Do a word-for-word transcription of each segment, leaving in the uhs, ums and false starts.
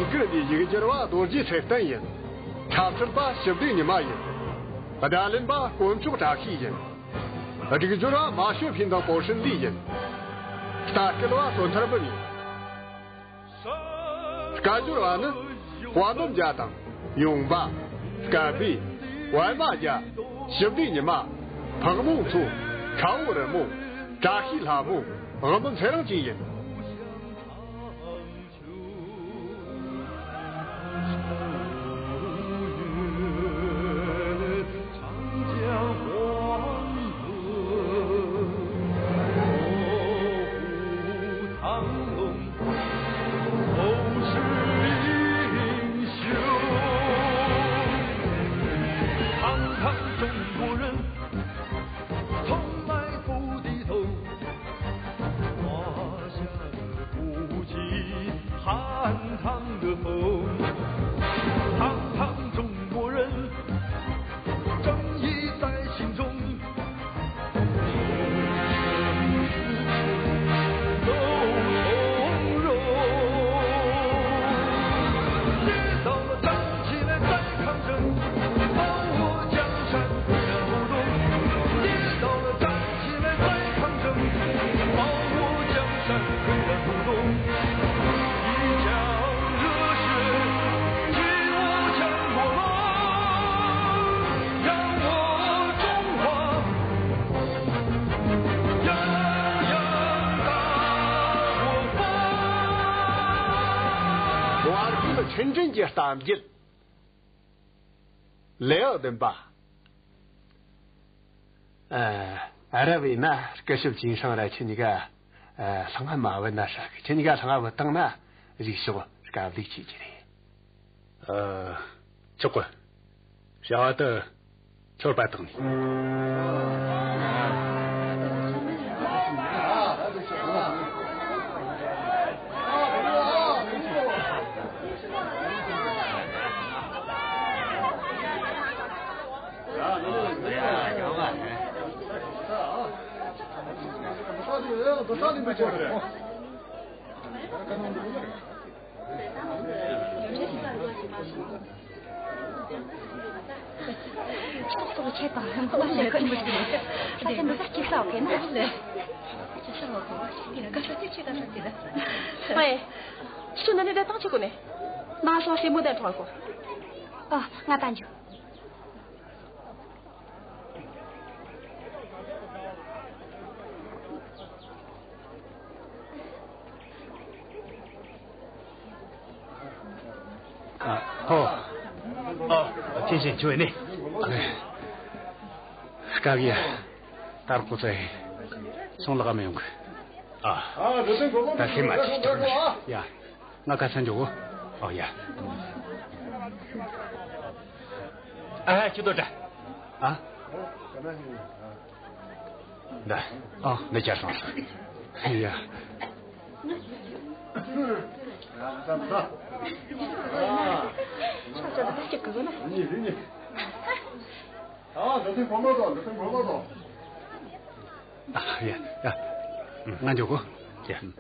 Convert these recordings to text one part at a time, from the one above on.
བཀུར་འདིའི་ཡིག་སྒྱུར་བ་རྡོ་རྗེ་ཚེ་བརྟན་ཡིན། འཁྲབ་ཁྲིད་པ་ཞི་བདེ་ཉི་མ་ཡིན། བརྡ་ལེན་པ་དཀོན་མཆོག་བཀྲ་ཤིས་ཡིན། སྒྲིག་སྦྱོར་བ་མ་ཞོ་ཕིན་དང་པོ་ཧྲིན་ལི་ཡིན། ལྟ་སྐུལ་བ་བསོད་ཐར་འབུམ་ཡིན། སྐད་སྦྱོར་བ་ནི་དཔལ་འབུམ་རྒྱལ་དང་ཡུང་པ། སྐལ་བྷེ། པད་མ་རྒྱལ། ཞི་བདེ་ཉི་མ། ཕག་མོ་མཚོ། ཁྲ་བོ་རི་མོ། བཀྲ་ཤིས་ལྷ་མོ། དབང་མོ་ཚེ་རིང་བཅས་ཡིན། བར་བརྒལ་ཆུ་འདྲེན་གྱི་གཏམ་རྒྱུད། ལེའུ་བདུན་པ། ཨ། རབ་ཡིན་ན་སྐུ་ཞབས་ཅིན་ཧྲང་ར་ཁྱེད་གཉིས་ཀ། ཨ། ལྷང་ང་མ་བུད་ན་ཧྲ་གི། ཁྱེད་གཉིས་ཀ་ལྷང་ང་བུད་བཏང་ན་རིག་ཤོག་དཀའ་ལས་ཆེ་གི་རེད། ཨ། ཆོག་གི། བྱ་བ་དེ་འཆོར་པ་བཏང་ནས། ཨེ། ཁྱོད་ནི་ནི་ད་ཐང་ཆད་གོ་ནི། ནང་སོང་སེ་མོ་དེ་འཕྲོག་གོ། ཨ། ང་ད་འཇུ། ཨ། ཧོ། ཨ། ཅིན་ཞིན་ཁྱོད་ནི། ཨ། སྐབས་ཡ། ད་རག་གོ་ཚེ། སོང་ལ་ག་མི་ཡོང་གི། ཨ། ད་ཁྱེད་མ་ཅིག་ཐོན་ནི། ཡ། ང་ཁ་སང་འཇོག་གོ། ཨོ་ཡ། ཨ། ཁྱོད་དོ་དྲ། ཨ། ད། ཨ། འདི་བྱས་སོང་། ཡ། ཨ། ཡ། ཡ། ང་འཇོག་གོ། ཡ། ཨ།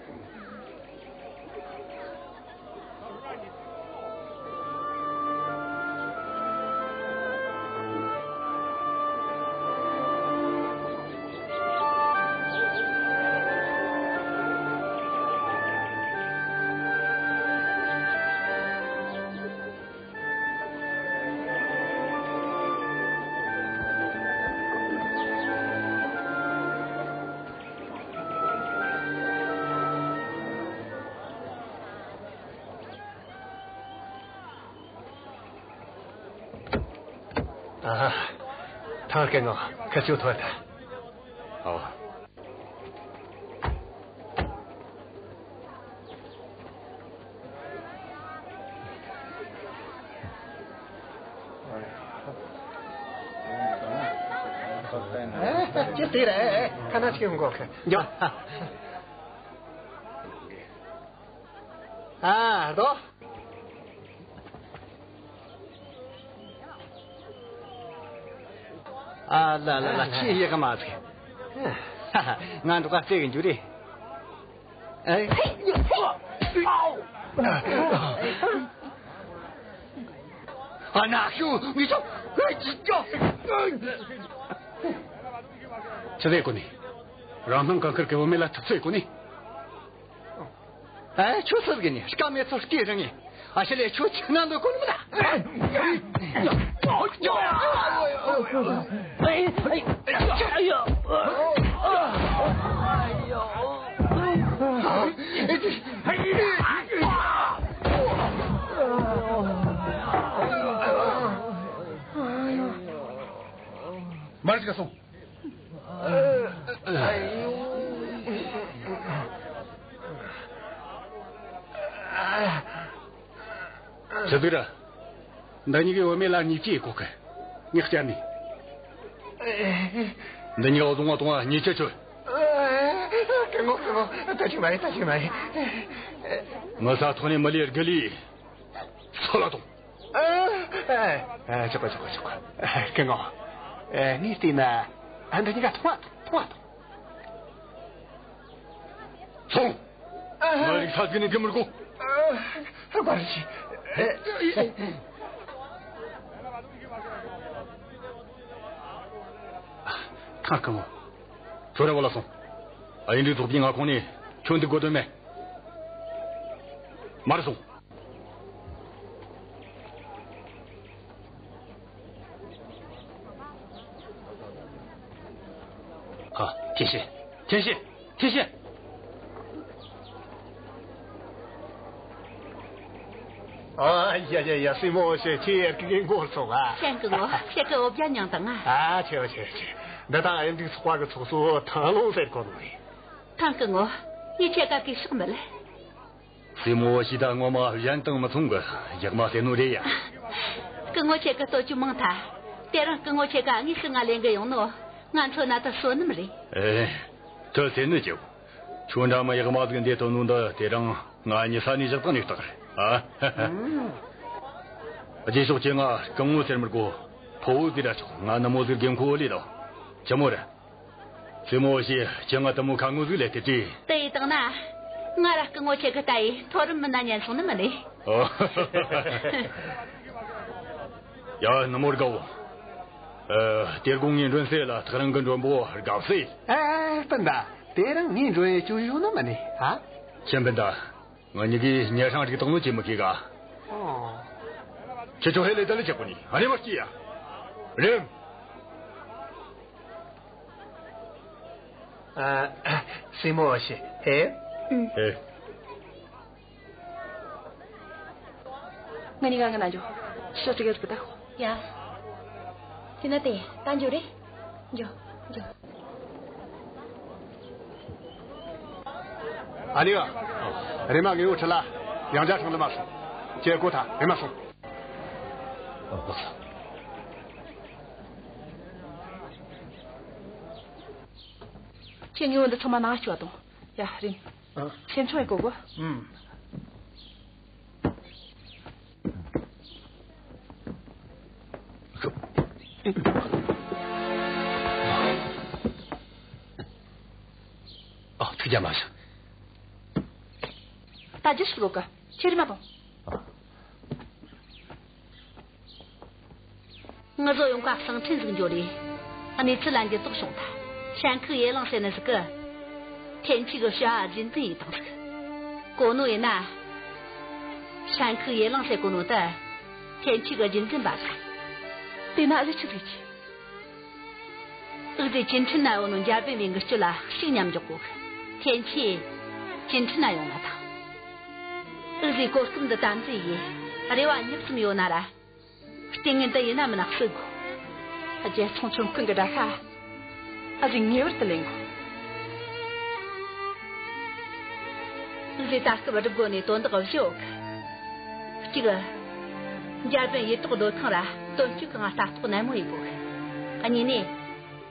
ཐང་སྐད་ངོ་ཁ་ཆུ་ཐོས་ད། ཨོ། ཨེ། ཅི་དེ་རེད། ཁ་ན་ཆི་ཡོང་གོ་ཁ། འཇོག། ཨ། རྡོ། ཨ་ལ་ལ་ལ། ཁྱི་ཡི་ག་མ་ཚིག་ང་འགྲོ་ག་རྩེ་གི་འཇུ་རེ། ཨེ། ཨའོ། ཨ་ན་ཤུ་ངི་ཤོ་ངི་ཅི་ཅོ། ཆི་ཟེར་གོ་ནི། རང་སྣང་གང་ཁར་གི་བུད་མེད་ལ་ཐུབ་ཚོད་གོ་ནི། ཨ་ཁྱོད་སུ་གི་ནི་སྐམ་མེད་ཚོ་སྐྱེ་རིང་ངི། ཨ་ཤི་ལེ་ཁྱོད་ཆི་ན་འདོད་གོ་ནི་མིན་ན། མར་ཅིག་སོང་། ཆི་ཟིག་ར། འདི་གཉིས་ཀའི་བུད་མེད་ལ་གཉིས་ཀྱིས་གོ་གི། ངས་བཅར་ནས། འདི་གཉིས་ཀ་བཟུང་བ་གཏོང་བ་གཉིས་ཆད་ཆོད། སྐུ་ངོ་སྐུ་ངོ་ད་ཅིག་མ་ཡེ་ད་ཅིག་མ་ཡེ། ངི་ས་ཐོག་ནས་མི་ལས་དགུ་ལས། སོད་ལ་ཐོངས། ཨ་ཨ་ཨ་ཆོག་གི་ཆོག་གི་ཆོག་གི། སྐུ་ངོ། ཨ་ངས་བལྟས་ན་ཨ་འདི་གཉིས་ཀ་ཐོངས་བ་ཐོངས་བ་ཐོངས། སོང་། ཨ་མ་རིག་ས་ཟིག་ནས་གི་མི་དགོ། ཨ་བཀའ་དྲིན་ཆེ། ཐང་སྐུ་ངོ། ཁྱོད་ར་བ་ལ་སོང་། ཨ་ཡིན་འདྲི་ཚོགས་པའི་མངའ་ཁོངས་ནས་ཁྱོད་འདི་དགོས་དོན་མེད། མར་སོང་། ཨ། ཐེན་ཤིན། ཐེན་ཤིན། ཐེན་ཤིན། ཨ་ཡ་ཡ་ཡ། སྲས་མོ་ཞེ་ཁྱེད་ཀྱི་མགོ་ཚོགས་ཨ། ཤན་ཀུ་ངོ་ཁྱེད་ཀྱི་འོ་བརྒྱལ་མྱང་དང་ཨ། ཨ་ཆེ་བ་ཆེ་ཆེ། འདི་དང་ཨེ་འདྲི་ཚོགས་པ་གི་ཚོགས་གཙོ་ཐང་ལུང་ཟེར་གོ་ནོ་རེད། ཐང་སྐུ་ངོ། ངས་ཁྱེད་ཀ་གི་ཕྱག་མི་ལ། སྲས་མོ་བོ་ཞིག་ད་ངོ་མ་གཞན་དང་མི་མཚུངས་གི། ཡག་མ་ཟེར་ནོ་རེད་ཡ། སྐུ་ངོ་ཁྱེད་ཀྱི་བསྟོད་ཅུང་མང་ཐལ། དེ་རིང་སྐུ་ངོ་ཁྱེད་ཀ་དངོས་སུ་ང་ལེན་གི་ཡོང་ནོ། ང་མཚོན་ན་ད་བསོད་ནམས་རེད། ཨེ། དེ་ཟེར་ནི་ཅི། ཁྱོད་འདྲ་མི་ཡག་མ་ཟིག་འདི་ཐོན་ནོ་འདི་དེ་རིང་ང་གཉིད་ས་ནས་ཞིག་བཏང་ནས་བཏགས་རེད་ཨ། རྗེས་ཕྱོགས་ཀྱི་ང་སྐུ་ངོ་ཟེར་མི་དགོ། ཕོ་བོ་ཟེར་ར་ཆོག་ང་ནུ་མོ་ཟིག་དགོས་མཁོ་ལས་དང་། ཆི་མོ་རེད། སྲས་མོ་བོ་ཞེ་ཁྱེད་ང་དུ་མོ་ཁ་ངོ་ཟིག་ལས་དེ་དྲིས། དེ་ཡི་དང་ན། ང་ར་སྐུ་ངོ་ཁྱེད་ཀྱི་ལྟ་ཡི་མཐོ་རིམ་མི་སྣ་ཉན་སོང་ནི་མིན་ནི། ཨོ། ཡ་ནུ་མོ་དགའ་བོ། ཨ། དེ་དགོང་ངའི་མགྲོན་གསེབ་ལ་ཐག་རིང་གི་མགྲོན་པོ་དགའ་བསུ་ཡིན། ཨ་སྤུན་ཟླ། དེ་རིང་ངའི་མགྲོན་ཡས་སྐྱོ་ཡོང་ནི་མིན་ནི་ཨ། ཁྱེད་སྤུན་ཟླ། ང་གཉིས་ཀྱིས་ཉེ་ཧྲང་རིག་བཏང་ནོ་ཅི་མི་ཤེས་ག། ཨོ། ཁྱེད་ཚོ་ཧེ་ལས་ད་ལས་ཆག་གོ་ནི་ཨ་རེ་མ་སྐྱིད་ཡ། རེམ། ཨ། སྲས་མོ་ཞེ་ཧེ། ཨུ། ཧེ། ང་གཉིས་ཀ་ང་ན་འགྱོ། ཤོག་ཅིག་ག་ཟིག་ད། ཡ། དེ་ན་དེ་ད་འགྱོ་རེ། འགྱོ། འགྱོ། ཨ་ལི་ཨ། རེམ་མ་ངའི་འོག་ཁྲིད་ལ། ཡང་བསྐྱར་ཁྲིད་ལ་མ་སོང་། ཁྱེད་སྒུག་ཐལ། རེམ་མ་སོང་། ཁྱེད་ངའི་འོག་འདི་ཚང་མ་ནང་སྐྱོད་དང་། ཡ། རེམ། ཨ། སེམས་ཆུང་ཡེ་གོ་གོ། ཨུམ། ཨ། ཐུགས་རྒྱལ་མ་བཞེངས། ད་རྒྱུ་ཞིག་ལོག་ག་ཁྱེར་མ་དང་། ངུ་བཟོ་ཡོང་ཁ་གསང་འཕྲིན་ཟིག་འབྱོར་རེ། གནས་ཚུལ་ལ་འགྱུར་ལྡོག་བྱུང་ཐལ། ཧྲན་ཁུ་ཡེ་ལང་ཟེར་ནི་ཟིག་གི། ཐེན་ཆི་གི་བྱ་བ་རྒྱུན་འཛིན་ཡེ་བཏང་ཟིག་གོ་ནོ་ཡིན་ན། ཧྲན་ཁུ་ཡེ་ལང་ཟེར་གོ་ནོ་ད། ཐེན་ཆི་གི་རྒྱུན་འཛིན་པ་ཟིག་དེ་ན་ཨ་ལེ་ཆི་ཟིག་གི། འུ་ཟོ་ཅིན་ཁྲིན་ན་ཡོད་ནོ་འཇར་པན་བའི་འགུལ་སྐྱོད་ལ་ཤུགས་མཉམ་འཇོག་དགོས། ཐེན་ཆི་ཅིན་ཁྲིན་ན་ཡོང་ན་ཐང་། འུ་ཟོས་གོ་སྐབས་འདི་དམ་འཛིན་ཡེ་རེ་བ་ཉིབ་ཙམ་ཡོད་ན་ར། ལྟས་ངན་འདི་ཡིན་ན་མིན་ན་གསོད་དགོས། རྒྱལ་ཚོང་ཆོམ་རྐུན་གི་དགྲ་ཤ། ཨ་ཟོས་ངེས་པར་དུ་ལེན་དགོས། ཟོས་ད་སྐབས་སྒྲུབ་དགོས་ནས་དོན་དག་བཞི་ཡོད་གི། གཅིག་འཇར་པན་ཡེ་ཏོག་སྡོད་ཁང་ར་དོན་གཅོད་ཁང་ལ་ལྟ་རྟོག་ནན་མོ་ཡེད་དགོས་གི། གཉིས་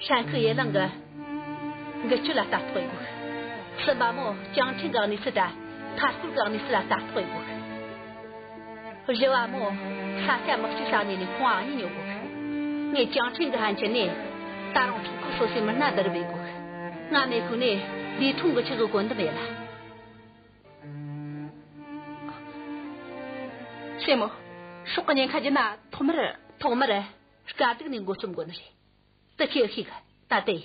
ནས་ཧྲན་ཁུ་ཡེ་ལང་གི་འགུལ་སྐྱོད་ལ་ལྟ་རྟོག་ཡེད་དགོས་གི། གསུམ་པ་མོ་ཅང་ཁྲིན་གི་གནས་ཚུལ་དང་མཐའ་སྐོར་གི་གནས་ཚུལ་ལ་ལྟ་རྟོག་ཡེད་དགོས་གི། བཞི་བ་མོ་ས་ཆ་མི་གཅིག་ས་གནས་ནས་ཁོང་ཨ་གཉིས་ཉོ་དགོས། ངས་ཅང་ཁྲིན་གི་ཧན་ཆེན་ནས་ད་རུང་ཚོགས་ཁག་སོ་སོའི་མི་སྣ་བསྡུ་རུབ་ཡེད་དགོས། ང་མེ་ཁུག་ནས་ལི་ཐུང་གི་ཆི་གི་བཀོད་འདོམས་ཡེད་ལ། སྲས་མོ། སྲོག་གི་ཉེན་ཁ་བརྒྱུད་ན་ཐོག་མར། ཐོག་མར་དཀའ་སྡུག་ནས་འགོ་རྩོམ་དགོས་ནི་རེད། དེ་ཁྱོས་ཤེས་གི། ད་དེ།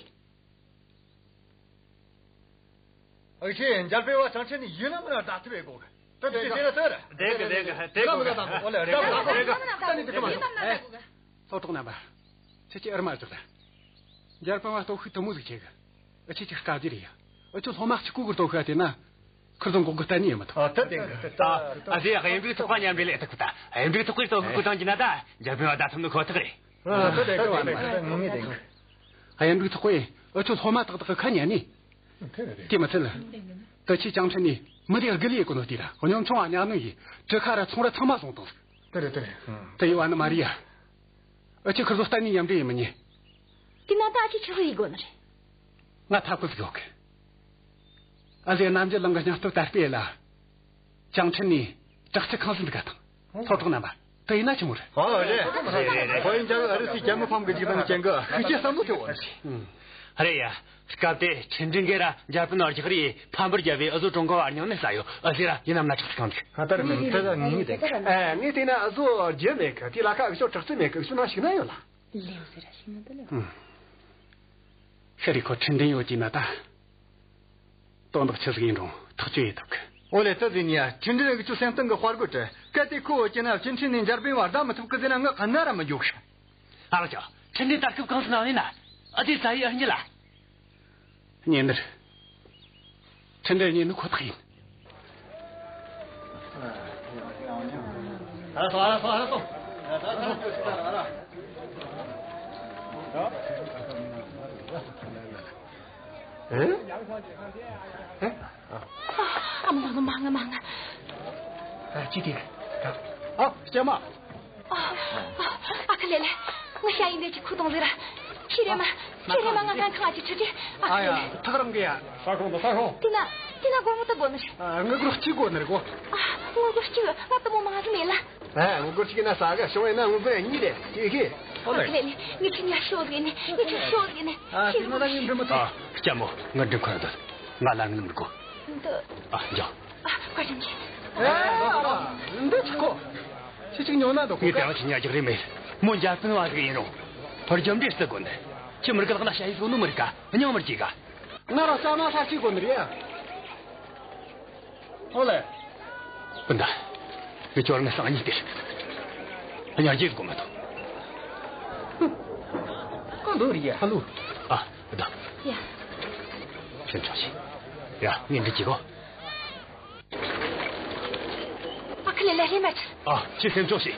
ཨ་ཁྱེད་འཇར་པན་བ་ཅང་ཁྲིན་ནི་ཡུལ་ལ་མི་ལ་བདག་ཐུབ་པའི་སྒོ་གི། དེ་དེ་དེ་དེ་དེ་དེ་གི་དེ་གི་དེ་གི་དེ་གི་ཨོ་ལེ་རེ་གི་རེ་གི་ད་ནི་དེ་གི་མ་ཨེ། ལྷོ་བྲག་རྣམ་པ། ཁྱེད་ཀྱིས་ཨར་མ་ཟིག་ད། འཇར་པན་བ་སྟོབས་ཤུགས་དེ་མོ་ཟིག་ཆེ་གི། ཨ་ཁྱེད་ཀྱི་དཀའ་སྡུག་རེད་ཡ། ཨ་ཁྱོད་སློབ་མ་གཅིག་པོ་གི་སྟོབས་ཤུགས་དེ་ན། ཁིར་ཚོ་འགོག་གི་གཏན་ནས་ཡེད་མི་ཐུབ། ཨ་ད་དེ་གི་ད་ད་ཨ་ཟེ་གཡུ་འབྲུག་ཚོགས་པ་མཉམ་འབྲེལ་ལས་ཐུབ་གི། ད་གཡུ་འབྲུག་ཚོགས་པའི་སྟོབས་ཤུགས་བཀོལ་སྟངས་ཀྱི་ན་ད་འཇར་པན་བ་བདག་ཐུབ་ནི་ཁོ་ཐག་རེད། ཨ་ད་དེ་གི་བ་ནི་ངོ་མི་དེ་གི། གཡུ་འབྲུག་ཚོགས་པས་ཨ་ཁྱོད་སློབ་མ་ཏག་ཏག་གི་ཁ་ཉན་ནི། དེ་མི་ཚད་ལ། ད་ཁྱེད་ཅང་ཁྲིན་ནས་མི་དེ་དགུ་ལས་གོ་ནོ་དེ་ར་གཉོམ་ཆུང་བ་ཉག་ནོ་ཡིས་གྲུ་ཁ་ར་ཚོང་ར་ཚང་མ་བཟུང་བཏང་ཟིག། དེ་རེད་དེ་རེད། དེ་ཡི་བ་ནི་མ་རེད་ཡ། ཨ་ཁྱེད་ཁིར་ཚོ་གཏན་ནས་མཉམ་འབྲེལ་ཡེད་མི་ཉན། དེ་ན་ད་ཨ་ཁྱེད་ཆི་ཟིག་ཡེད་དགོས་ནི་རེད། ང་ཐབས་བཀོད་ཟིག་ཡོད་གི། ཨ་ཟེ་རྣམ་རྒྱལ་གླིང་གི་སྙིང་སྟོབས་དར་སྤེལ་ལ། ཅང་ཁྲིན་ནས་དྲག་རྩལ་ཁང་ཟིག་འདི་ག་དང་། ལྷོ་བྲག་རྣམ་པ། དེ་ཡིན་ན་ཆི་མོ་རེད། ཨོ་རེད་རེད་རེད། ཁོ་ཡིན་ཀྱང་ཨ་རི་སི་རྒྱལ་མི་ཕམ་གི་འཇིགས་སྣང་ཅན་གི་ཤུགས་རྐྱེན་བསམ་བློ་ཐེབས་འོང་ཟིག། ཨུམ། རེད་ཡ། སྐབས་དེ་ཁྲིན་ཀྲིན་གེ་ར་འཇར་པན་བར་རྒྱག་རེས་ཕམ་པར་རྒྱབ་པའི་ཨུ་ཟོ་ཀྲུང་གོ་བར་རྙིང་ནས་ས་ཡོད། ཨ་ཟེ་ར་ཡིན་ནམ་ན་དྲག་རྩལ་ཁང་ཟིག། ཨ་ད་རེད་མིན་དེ་ད་ངེས་ངེས་དེ། ཨ་ངས་བལྟས་ན་ཨུ་ཟོ་རྒྱུ་མེད་གི། དེ་ལ་ཁ་ཨུ་ཟོ་དྲག་རྩལ་མེད་གི། ཨུ་ཟོ་ནང་ཞིག་ན་ཡོད་ལ། ལེའུ་ཟེར་ར་ཤི་ནི་འདི་ལེའུ། ཤ་རི་ཁོ་ཁྲིན་ཀྲིན་ཡོད་ཀྱི་ན་ད། དོན་དག་ཆི་ཟིག་ཡིན་རུང་ཐག་གཅོད་ཡེད་ཐུབ་གི། ཨོ་ལེ་ད་ཟིན་ཡ། ཁྲིན་ཀྲིན་གི་ཆུ་སེམས་གཏིང་གི་དཔའ་རྒོད་དྲ་གལ་ཏེ་ཁོ་བོ་ཀྱི་ན་ཅིན་ཁྲིན་ནས་འཇར་པན་བ་བདའ་མི་ཐུབ་གི་ཟེར་ན་ང་ག་ན་ར་མི་འཇོག་ཤ། ཨ་ལ་ཅོ། ཁྲིན་ཀྲིན་ད་སྐབས་གང་སུ་ན་ཡིན་ན། ཨ་དེ་ས་ཡི་ཨ་ཉི་ལ། ཉེ་འདིར། ཁྲིན་ཀྲིན་ཉེ་ནི་ཁོ་ཐག་ཡིན། ཨ་སོ་ཨ་སོ་ཨ་སོ། ཨེ། ཨེ། ཨ་མ་ང་མ་ང་མ་ང་། ཨ་ཅི་དེ། ཨ་སྐྱེས་མ། ཨ་ཨ་ཨ་ཁ་ལེ་ལེ། ང་ཤ་ཡིན་དེ་ཅི་ཁུ་དོང་ཟེར། ཁྱི་རེ་མ། ཁྱི་རེ་མ་ང་ང་ཁང་ཨ་ཅི་ཁྲི་ཁྲི། ཨ་ཨ་ཡ་ཁ་ལེ། ཐག་རིང་གི་ཡ། ས་ཁོང་དུ་ས་ཁོང་། དེ་ན་དེ་ན་སྒོར་མོ་ད་དགོ་ནི་རེད། ཨ་དངུལ་སྒོར་གཅིག་དགོ་ནི་རེད་གོ། ཨ་དངུལ་སྒོར་གཅིག་ང་དེ་མོ་མང་ཟིག་མེད་ལ། ཨ་དངུལ་སྒོར་གཅིག་ན་ས་ག་ཤོང་ཡིན་ན་དངུལ་སྒོར་གཉིས་རེད་ཅིག་གི། ཨ་ཁ་ལེ་ལེ། ངས་ཁྱི་ཉ་ཤོ་ཟིག་ནི། ངས་ཁྱི་ཤོ་ཟིག་ནི། ཨ་ཁྱི་དེ་ན་ད་ངས་འདྲི་མི་ཐུབ། ཨ་སྐྱ་མོ། ང་འདྲི་ཁོ་ར་འདུག། ང་ལ་དངུལ་མི་དགོ། འདི། ཨ་འཇོག། ཨ་བཀའ་དྲིན་ཆེ། ཨེ་འདི་ཆི་ཁོ། ཁྱི་གཅིག་ཉོ་ན་འདུག་གོ། ངས་དེ་རིང་ཁྱི་ཉ་རྒྱག་རེས་མེད། མོ་འཇར་པན་བ་ཟིག་ཡིན་རུང་། ཕར་རྒྱབ་འདྲེ་སྲིད་དགོ་ནི། ཁྱི་མི་རྒ་ལག་ན་ཤ་ཡི་སོ་ནོ་མི་རིག་ག། སྙིང་མི་རྗེ་ག། ང་རང་ས་ན་ས་གཅིག་དགོ་ནི་རེད་ཡ། ཨོ་ལེ། སྤུན་ཟླ། ངས་ཁྱོད་རང་སང་ཉིན་དེར། ཉ་རྒྱུ་དགོ་མ་ཐོབ། གང་འདུག་རེད་ཡ། ཧ་ལོ། ཨ་ད། ཡ། སེམས་ཆུང་བྱོས། ཡ་ངས་འདི་གྱིས་གོ། ཨ་ཁ་ལེ་ལེ་རེ་མ་ཆ། ཨ་ཁྱེད་སེམས་ཆུང་བྱོས།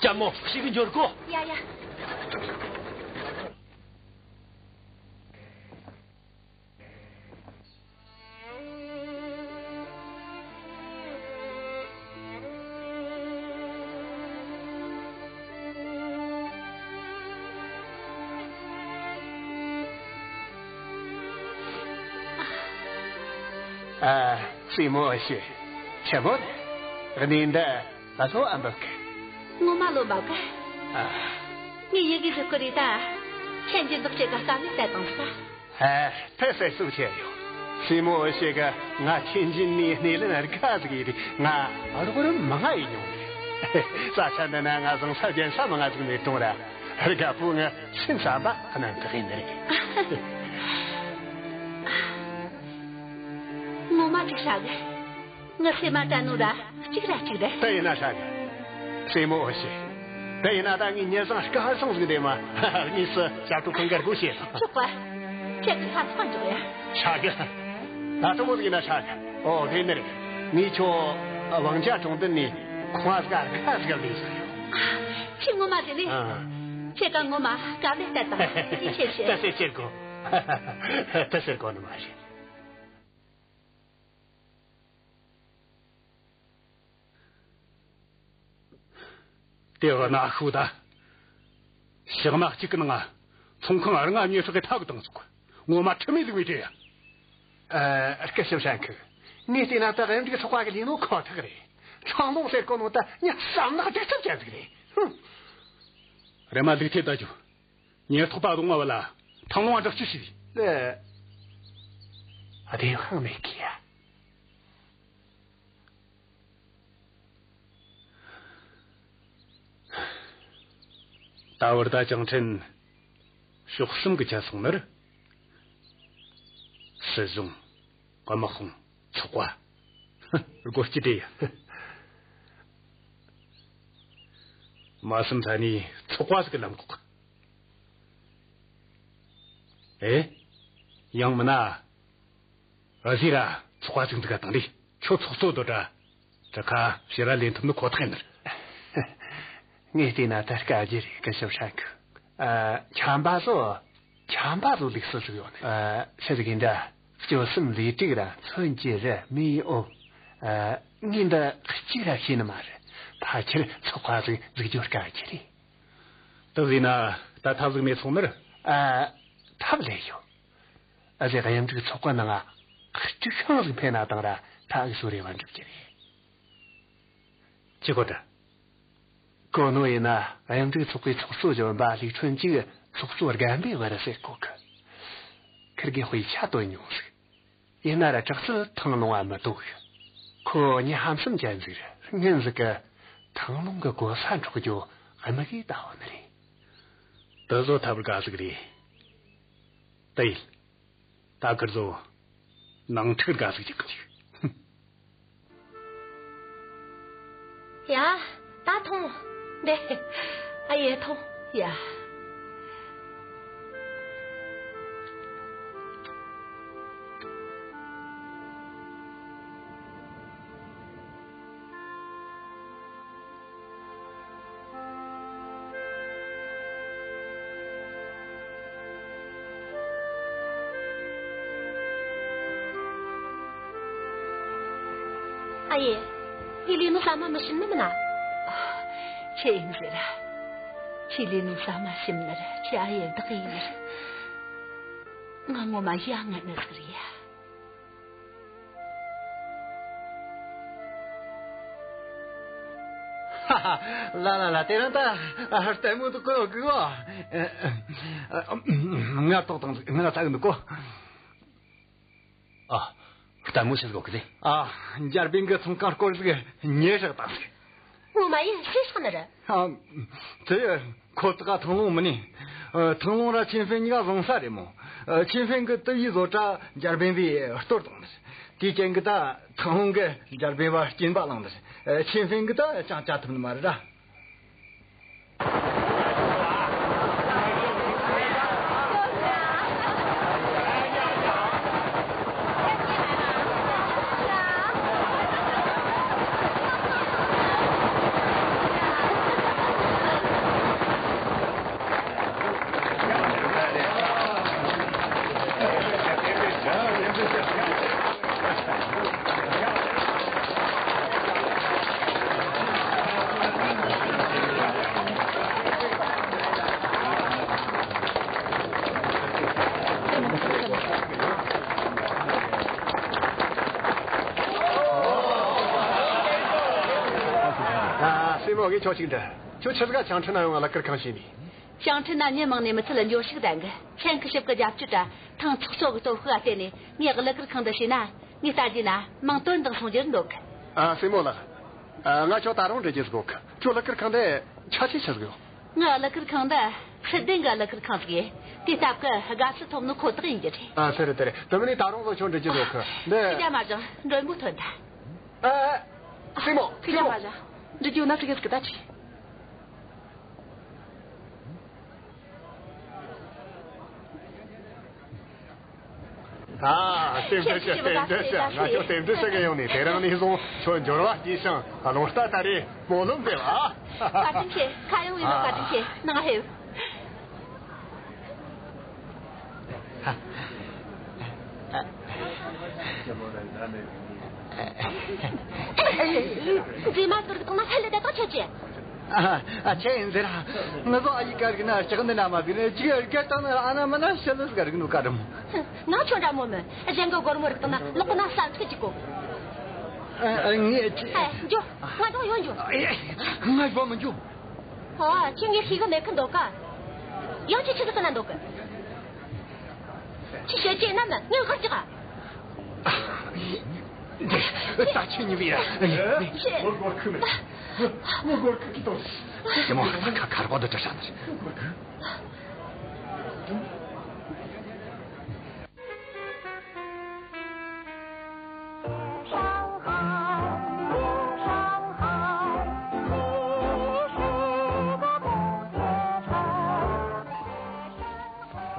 ལྕམ་མོ་ཞིག་གི་འབྱོར་གོ། ཡ་ཡ། ཨ། སྲས་མོ་ཨེ་ཤེ། ཆི་མོ་རེད། གནས་འདི་ལྷོ་ཨ་འབབ་གི། ངོ་མ་ལྷོ་འབབ་གི། ཨ། ངས་ཡི་གེ་བཞག་གི་རེད་ད། ཁྱེད་འཇུ་འཛུགས་བྱེད་ག་དཀའ་ལས་བསྟད་བཏང་ཟིག་ད། ཨ། ཕེ་སེ་སུ་ཆེ་ཡོ། སྲས་མོ་ཨེ་ཤེ་ག་ང་ཁྱེད་འཇུ་ནི་སྣེ་ལེན་རྒྱུ་ཟིག་ཡིན། ང་རོགས་རམ་མང་ང་ཡེ་མྱོང་རེད། ས་ཆ་འདི་ན་ང་བཟང་ས་རྒྱན་ས་མང་ང་ཟིག་མེད་གཏོང་ར། རྒད་པོ་ང་སེམས་བསམ་པ་གནང་དག་ཡིན་རེད། ངོ་མ་ཅིག་ཧྲ་གི། ངའི་སེམས་མ་དྲན་ནོ་ར་གཅིག་ར་གཅིག་རེད། དེ་ཡིན་ན་ཧྲ་གི། སྲས་མོ་ཨེ་ཤེ། དེ་ཡིན་ན་ད་ངས་ཉེ་བཟང་སྐལ་བཟང་ཟིག་འདེམས་མ། དངོས་སུ་ཞབས་བྲོ་གང་དགར་དགོས་བྱེད། ཆོག་པ། ཁྱེད་ཀྱི་ཁ་ཚང་འཇོག་ཡ། ཧྲ་གི། ད་གྲོགས་པོ་ཟིག་ཡིན་ན་ཧྲ་གི། ཨོ་དེ་ནི་རེད། ངས་ཁྱོད་ཝང་ཅ་གྲོང་རྡལ་ནས་ཁང་བ་ཟིག་ག་ཁ་ཟིག་ལས་ཟིག་ཡོད། ཁྱེད་ངོ་མ་དེ་ནི། ཨ། ཁྱེད་ཀ་ངོ་མ་དཀའ་ལས་བསྟད་དང་། ཡིད་ཆེས་བྱེད། ད་ཟེར་ཅེར་གོ། ད་ཟེར་གོ་ནི་མ་རེད། དེ་གི་ན་ཤུ་ད། ཞག་མ་གཅིག་གི་ནང་ང་ཚོང་ཁང་ལྔ་ཉོས་ཧྲག་གི་ཐབས་བཏང་ཟིག། ངོ་མ་ཁྲིམས་མེད་ལུགས་མེད་རེད་ཡ། ཨ། སྐུ་ཞབས་ཧྲན་ཁི། ངས་བལྟས་ན་ད་གཡུ་འབྲུག་ཚོགས་པ་གི་ལས་ནོ་ཁོ་ཐག་རེད། ཚང་ལོང་ཟེར་གོ་ནོ་ད་ཉ་བསམ་ནག་སྡིག་ཚབ་ཅན་ཟིག་རེད། ཧུམ། འདི་མ་ལུག་ཐེབས་ད་རྒྱུ། ཉེན་རྟོག་པ་རྫོང་བ་བ་ལ་ཐང་ལུང་བ་དྲག་སྐྱིད་ཞིག་རེད། ཨ། བདེན་དཔང་མེད་གི་ཡ། ད་བར་ད་ཅང་ཁྲིན་ཕྱོགས་གསུམ་གི་ཆ་སོང་ནི་རེད། སྲིད་གཞུང་། དམག་དཔུང་། ཚོགས་པ། སྒོ་སྐྱིད་དེ་ཡ། མ་སུམ་ཚ་ནི་ཚོགས་པ་ཟིག་གི་ལམ་ཁོག་ཨེ། ཡང་མིན་ན། ཨ་ཟི་ར་ཚོགས་པ་ཟིག་འཛུགས་ག་དང་རེད། ཁྱོད་ཚོགས་གཙོ་དོ་དྲ། དྲི་ཁ་ཕྱིར་ར་ལེན་ཐུབ་ནི་ཁོ་ཐག་ཡིན་ནི། ངས་བལྟས་ན་ད་དཀའ་རྒྱུ་རེད་གི་ཞིབ་ཧྲ་གི། ཨ། ཆམ་པ་ཚོ། ཆམ་པ་ཚོ་ལུགས་སྲོལ་ཟིག་ཡོད་ནི། ཨ། ཆི་ཟིག་ཡིན་ད། སྤྱོད་གསུམ་ལས་དྲུག་ར་མཚོན་གྱི་རི་མེ་ཡི་འོབས། ཨ། ངས་འདི་གཅིག་ར་ཤེས་ནི་མ་རེད། ཕལ་ཆེར་ཚོགས་པ་ཟིག་འཛུགས་རྒྱུ་དཀའ་རྒྱུ་རེད། དེ་བཟོས་ན་ད་ཐབས་ཟིག་མེད་སོང་ནི་རེད། ཨ། ཐབས་ལས་ཡོད། ཨ་ཟེ་གཡམ་དྲུག་ཚོགས་པ་ནང་ང་དཀྲུག་ཤིང་ཟིག་འཕེན་ན་དང་ར་ད་འུ་ཚོ་རེ་བ་འགྲུབ་ཀྱི་རེད། ཅི་གོ་དྲ། གོ་ནོ་ཡིན་ན་གཡམ་དྲུག་ཚོགས་པའི་ཚོགས་གཙོ་གཞོན་པ་ལིའུ་ཁྲུན་ཅིག་ཚོགས་གཙོ་རྒན་པའི་བར་ཟེར་གོ་གི། ཁིར་གི་དཔེ་ཆ་བཏོན་མྱོང་ཟིག་ཡིན་ན་ར་དྲག་རྩལ་ཐང་ལུང་བ་མི་དོ་གི། ཁོ་མྱི་ཧམ་སེམས་ཅན་ཟིག་རེད། སྔོན་ཟིག་གི་ཐང་ལུང་གི་གོ་ས་འཕྲོག་རྒྱུ་དམིགས་ཡུལ་ད་བོ་ནི་རེད། དེ་བཟོ་ཐབས་དགའ་ཟིག་རེད། དེ་ཡིན། ད་ཁིར་ཚོ་ནང་འཁྲུག་དགའ་ཟིག་ཅིག་གི་ཅིག་ཡ། ད་ཐོངས། འདི། ཨ་ཡེ་ཐོངས། ཡ། ཨ་ཡེ། ངས་ལས་ནོ་ཟ་མ་མི་ཤེས་ནི་མིན་ན། ཁྱེད་ཡིན་ཟེར། ཁྱེད་ལས་ནོ་ཟ་མ་ཤེས་ནི་ར་ཁྱེད་ཨ་ཡེ་བདག་ཡིན་ནི་ར། ང་ངོ་མ་ཡ་ང་ནི་ཟེར་ཡ། ལ་ལ་ལ། དེ་རིང་ད་ལྟད་མོ་འདུག་གོ་གི་བ། ང་ཏོག་དང་ང་ལ་ལྟ་གི་འདུག་གོ། ཨ། ལྟད་མོ་ཆི་ཟིག་གོ་གི་རེད། ཨ། འཇར་པན་གི་ཚོང་ཁང་སྐོར་ཟིག་ཉེ་ཧྲག་དང་ཟིག་ངོ་མ་ཡིན་ཤེས་ཤག་ནི་རེད། ཨ། དེ་ཁོ་ཐག་ཐང་ལུང་མིན་ནི། ཨ། ཐང་ལུང་ར་ཆིན་ཧྥེན་གཉིས་ཀ་བཟང་ས་རེད་མོ། ཨ། ཆིན་ཧྥེན་གི་ཏི་ཡི་བཟོ་གྲྭ་འཇར་པན་པས་གཏོར་བཏང་ནི། དེའི་རྐྱེན་གི་ད་ཐང་ལུང་གི་འཇར་པན་པ་སྐྱིན་པ་བླངས་ནི། ཨ། ཆིན་ཧྥེན་གི་ད་ཅང་བྱ་ཐུབ་ནི་མ་རེད་ར། ཨ། སྲས་མོ། ངས་ཁྱོད་ཅིག་འདྲི། ཁྱོད་ཆི་ཟིག་ག་ཞང་ཁྲིན་ན་ཡོང་ང་ལག་ཁུར་ཁང་བྱས་ནི། ཞང་ཁྲིན་ན་མྱི་མང་ནས་མི་ཚད་འབྱོར་ཕྱུག་ལྡན་གི། ཆན་ཁི་ཞབས་ཀྱི་རྒྱབ་སྐྱོར་དྲ་ཐང་ཚོགས་གཙོ་གི་སྟོབས་ཤུགས་ལ་བརྟེན་ནས་ངས་ལག་ཁུར་ཁང་འདི་བྱས་ན། ངས་ལྟ་རྒྱུ་ན་མིང་དོན་དང་ཟུང་འབྲེལ་འདོད་གི། ཨ། སྲས་མོ་ལགས། ཨ། ང་ཁྱོད་ད་རུང་འདྲི་རྒྱུ་ཟིག་ཡོད་གི། ཁྱོད་ལག་ཁུར་ཁང་འདི་ཆ་ཆེ་ཆི་ཟིག་ཡོད། ངའི་ལག་ཁུར་ཁང་འདི་ཚུལ་ལྡན་གྱི་ལག་ཁུར་ཁང་ཟིག་ཡིན། དེའི་སྟབས་ཀྱིས་དགའ་བསུ་ཐོབ་ནི་ཁོ་ཐག་ཡིན་རྒྱུ་རེད། ཨ། དེ་རེད་དེ་རེད། དེ་མིན་ནས་ད་རུང་ལོ་ཆུང་འདྲི་རྒྱུ་ཡོད་གི། འདི། ཁྱེད་རྒྱ་མ་བཞེངས། མགྲོན་པོ་ཐོན་ད། ཨ། སྲས་མོ། ཁྱེད་རྒྱ་མ་བཞེངས། འདྲི་རྒྱུ་ན་ཁྲི་གེ་ཟིག་ད་ཁྲི། ཨ། རྟེན་འབྲེལ་ཞུ། རྟེན་འབྲེལ་ཞུ། ང་ཁྱོད་རྟེན་འབྲེལ་ཞུ་གི་ཡོང་ནི། དེ་རིང་ནས་བཟུང་ཁྱོད་འབྱོར་བ་སྐྱེས་ཤིང་རླུང་རྟ་དར་རེ་སྨོན་ལམ་འདེབས་ཨ། བཀའ་དྲིན་ཆེ། ཁ་ཡོང་ཡིན་ནོ། བཀའ་དྲིན་ཆེ། ནང་ཧེ། རྗེས་མ་ཟུར་གི་ཐོག་མ་ཧ་ལས་ད་ཐག་ཆོད་ཀྱི། ཨ། ཨ། ཆི་ཡིན་ཟེར། ང་ཚོ་ཨ་ཡེ་ག་རིག་ན་ལྕགས་འདི་ན་མ་བིར་ཅིག་རྒྱ་དང་ན་ཨ་ན་མ་ན་ཤ་ལུས་ག་རིག་ནོ་ག་རམ། ང་ཁྱོད་འདྲ་མོ་མིན། གཞན་གི་སྒོར་མོ་རིག་དང་ན་ལོག་གི་ན་ས་ཚིག་ཅིག་གོ། ཨ། ཨ། ངས་ཅི། ཨ། འགྱོ། ང་ཚོ་ཡོང་འགྱོ། ཨ། ང་ཡོང་མི་འགྱོ། ཨ། ཁྱོས་ངས་ཤེས་གི་མེད་གི་འདོད་ག། ཡང་ཁྱོས་ཆི་ཟིག་ན་འདོད་གི། ཁྱོས་བཤད་རྒྱུ་ཡིན་ན་ངས་གང་ལྕོགས། ད་ཁྱོས་ཉི་བི་ཡ། ངོ་སྒོར་ཁུག་མེད། ངོ་སྒོར་ཁུག་གི་དོ། ཞི་མོ་ཁ་ཁ་རོག་དུ་དྲི་ཧྲ་ནི།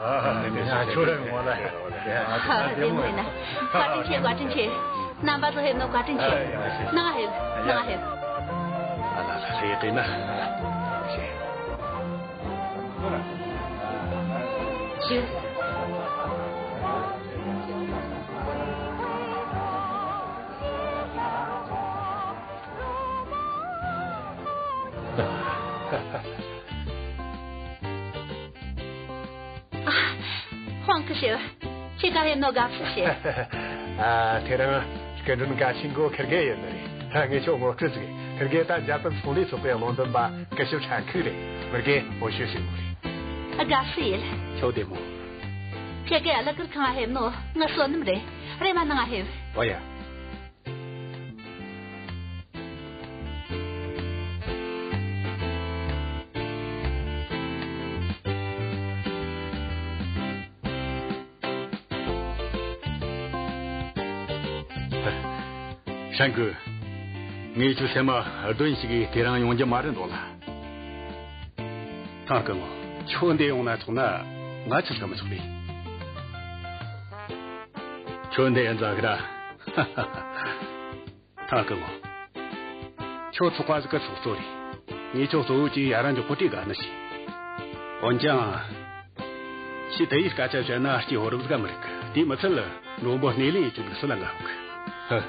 ཨ། ཁྱོད་རང་ངོ་ལ། ཨ། བདེ་མོ་ཡིན་ན། བཀའ་དྲིན་ཆེ། བཀའ་དྲིན་ཆེ། རྣམ་པ་ཚོ་ཕེབས་ནོ་བཀའ་དྲིན་ཆེ། ནང་ཕེབས། ནང་ཕེབས། ཨ་ལ་ལ། ལྷོད་ཡེ་ན། ཞེས། ཧོང་ཁི་ཤེ། ཁྱེད་ཀ་ཕེབས་ནོ་དགའ་བསུ་ཞུ། ཨ། དེ་རིང་སྐུ་མགྲོན་གལ་ཆེན་གོ་ཁིར་གེ་ཡོད་ནི་རེད། ངས་ཁྱོད་ངོ་སྤྲོད་ཟིག། ཁིར་གེ་ད་འཇར་པན་ཚོང་ལས་ཚོགས་པའི་བློ་འདོན་པ་སྐུ་ཞབས་ཧྲན་ཁུག་རེད། མི་རྒན་འོ་ཤོད་ཟིག་མོ་རེད། ཨ། དགའ་བསུ་ཡེད། ཁྱོད་བདེ་མོ། ཁྱེད་ཀ་གླུ་གར་ཁང་ང་ཕེབས་ནོ་ངའི་བསོད་ནམས་རེད། རེམ་མ་ནང་ང་ཕེབས། འོ་ཡ། ཧྲན་ཁུག། ངས་ཁྱོད་སེམས་མ་གདོན་ཞིག་གིས་དེ་རིང་ཡོང་རྒྱུ་མ་རེད་འདོད་ལ། ཐང་སྐུ་ངོ། ཁྱོད་འདི་ཡོང་ན་ཆོག་ན་ང་ཆི་ཟིག་མི་ཆོག་པས། ཁྱོད་འདི་ཡིན་ཟ་གི་ར། ཐང་སྐུ་ངོ། ཁྱོད་ཚོགས་པ་ཟིག་གི་ཚོགས་གཙོ་རེད། ངས་ཁྱོད་གཙོ་བོ་གྱིས་ཡ་རང་གི་གོ་སྒྲིག་ག་ནི་ཞིག། འོན་ཀྱང་། ཁྱོས་དེ་ཡི་སྐད་ཆ་བཤད་ན་སྐྱེས་ཕོ་རབ་ཟིག་མི་རིག་གི། དེ་མི་ཚད་ལ་མགྲོན་པོ་སྣེ་ལེན་ཡེད་རྒྱུ་འདུག་སུ་ལ་འགའ་ཧུག། ཧུ།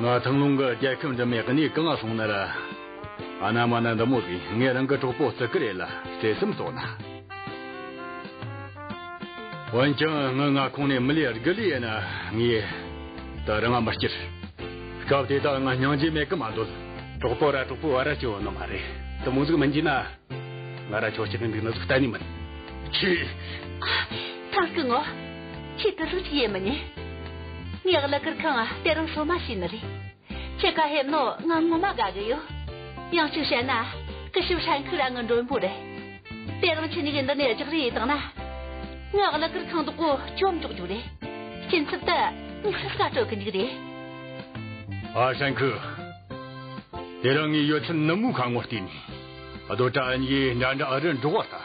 ང་ཐང་ལུང་གི་རྒྱལ་ཁམས་འདྲ་མེད་གནས་གང་ང་སོང་ན་ར། ཨ་ན་མ་ན་འདི་མོ་ཟིག་ངས་རང་གི་གྲོགས་པོ་བརྩི་གི་རེད་ལ་བརྩེ་སེམས་དོ་ན། འོན་ཀྱང་ངའི་མངའ་ཁོངས་ནས་མི་ལས་དགུ་ལས་ཡིན་ན་ངས་ད་རང་ང་མི་སྐྱུར། སྐབས་དེ་དག་ང་སྙིང་རྗེ་མེད་གི་མ་འདོད། གྲོགས་པོ་ར་གྲོགས་པོ་བར་ར་སྐྱོ་བོ་ནི་མ་རེད། དེ་མོ་ཟིག་མིན་གྱི་ན། ང་ར་ཁྱོད་ཅིག་གི་འདུག་ནི་ཟིག་གཏན་ནས་མིན། ཁྱོས། ཐང་སྐུ་ངོ། ཁྱོས་དེ་ཟིག་ཅིག་ཡེད་མི་ཉན། ངས་གླུ་གར་ཁང་ང་དེ་རིང་སོ་མ་བྱས་ནི་རེད། ཁྱེད་ཀ་ཕེབས་ནོ་ང་ངོ་མ་དགའ་གི་ཡོད། ཡང་གཅིག་བཤད་ན་སྐུ་ཞབས་ཧྲན་ཁུག་ར་ངའི་མགྲོན་པོ་རེད། དེ་རིང་ཁྱེད་གཉིས་ཀྱིས་འདི་ནས་རྒྱག་རེས་ཡེད་བཏང་ན། ངའི་གླུ་གར་ཁང་དེ་གོ་བཅོམ་འཇོག་རྒྱུ་རེད། སྐྱིན་ཚབ་དེ་ངས་ཤི་ས་སྤྲོད་གི་འཇུག་རེད། ཨ། ཧྲན་ཁུག། དེ་རིང་ངས་ཡོད་ཚད་ནུ་མོ་ཁ་ངོ་བལྟས་ནས། རྡོ་བྲག་གཉིས་འདྲ་འདྲ་ཨ་རི་འགྲོ་བ་ལྟ།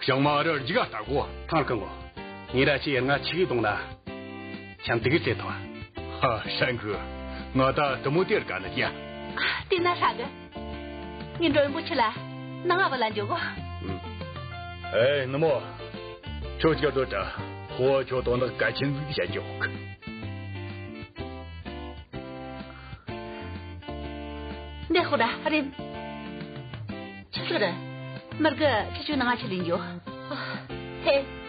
བྱང་མ་ཨ་རི་རྒྱུག་ལྟ་གོ། ཐང་སྐུ་ངོ། ངས་ར་ཁྱོས་ང་ཆི་གི་གཏོང་ན། ཁྱམས་དེ་གི་རྩེ་ཐང་། ཧ། ཧྲན་ཁུག། ང་ད་དེ་མོ་དེར་དགའ་ནི་ཡ། དེ་ན་ཧྲ་གི། ངའི་མགྲོན་པོ་ཁྱེད་ལ་ནང་ང་བུད་ལ་འཇུག་གོ། ཨེ། ནུ་མོ། ཁྱོད་ཀྱི་རྡོ་བྲག་ཁོ་ཁྱོད་དོན་དག་གལ་ཆེན་ཟིག་བཤད་རྒྱུ་ཡོད་གི། འདི་ཧོ་ར་རེམ། ཆི་ཟིག་རེད། མི་དགེ་ཁྱེད་ཆོའི་ནང་ང་ཁྱེར་ལེན་རྒྱུ། ཧེ།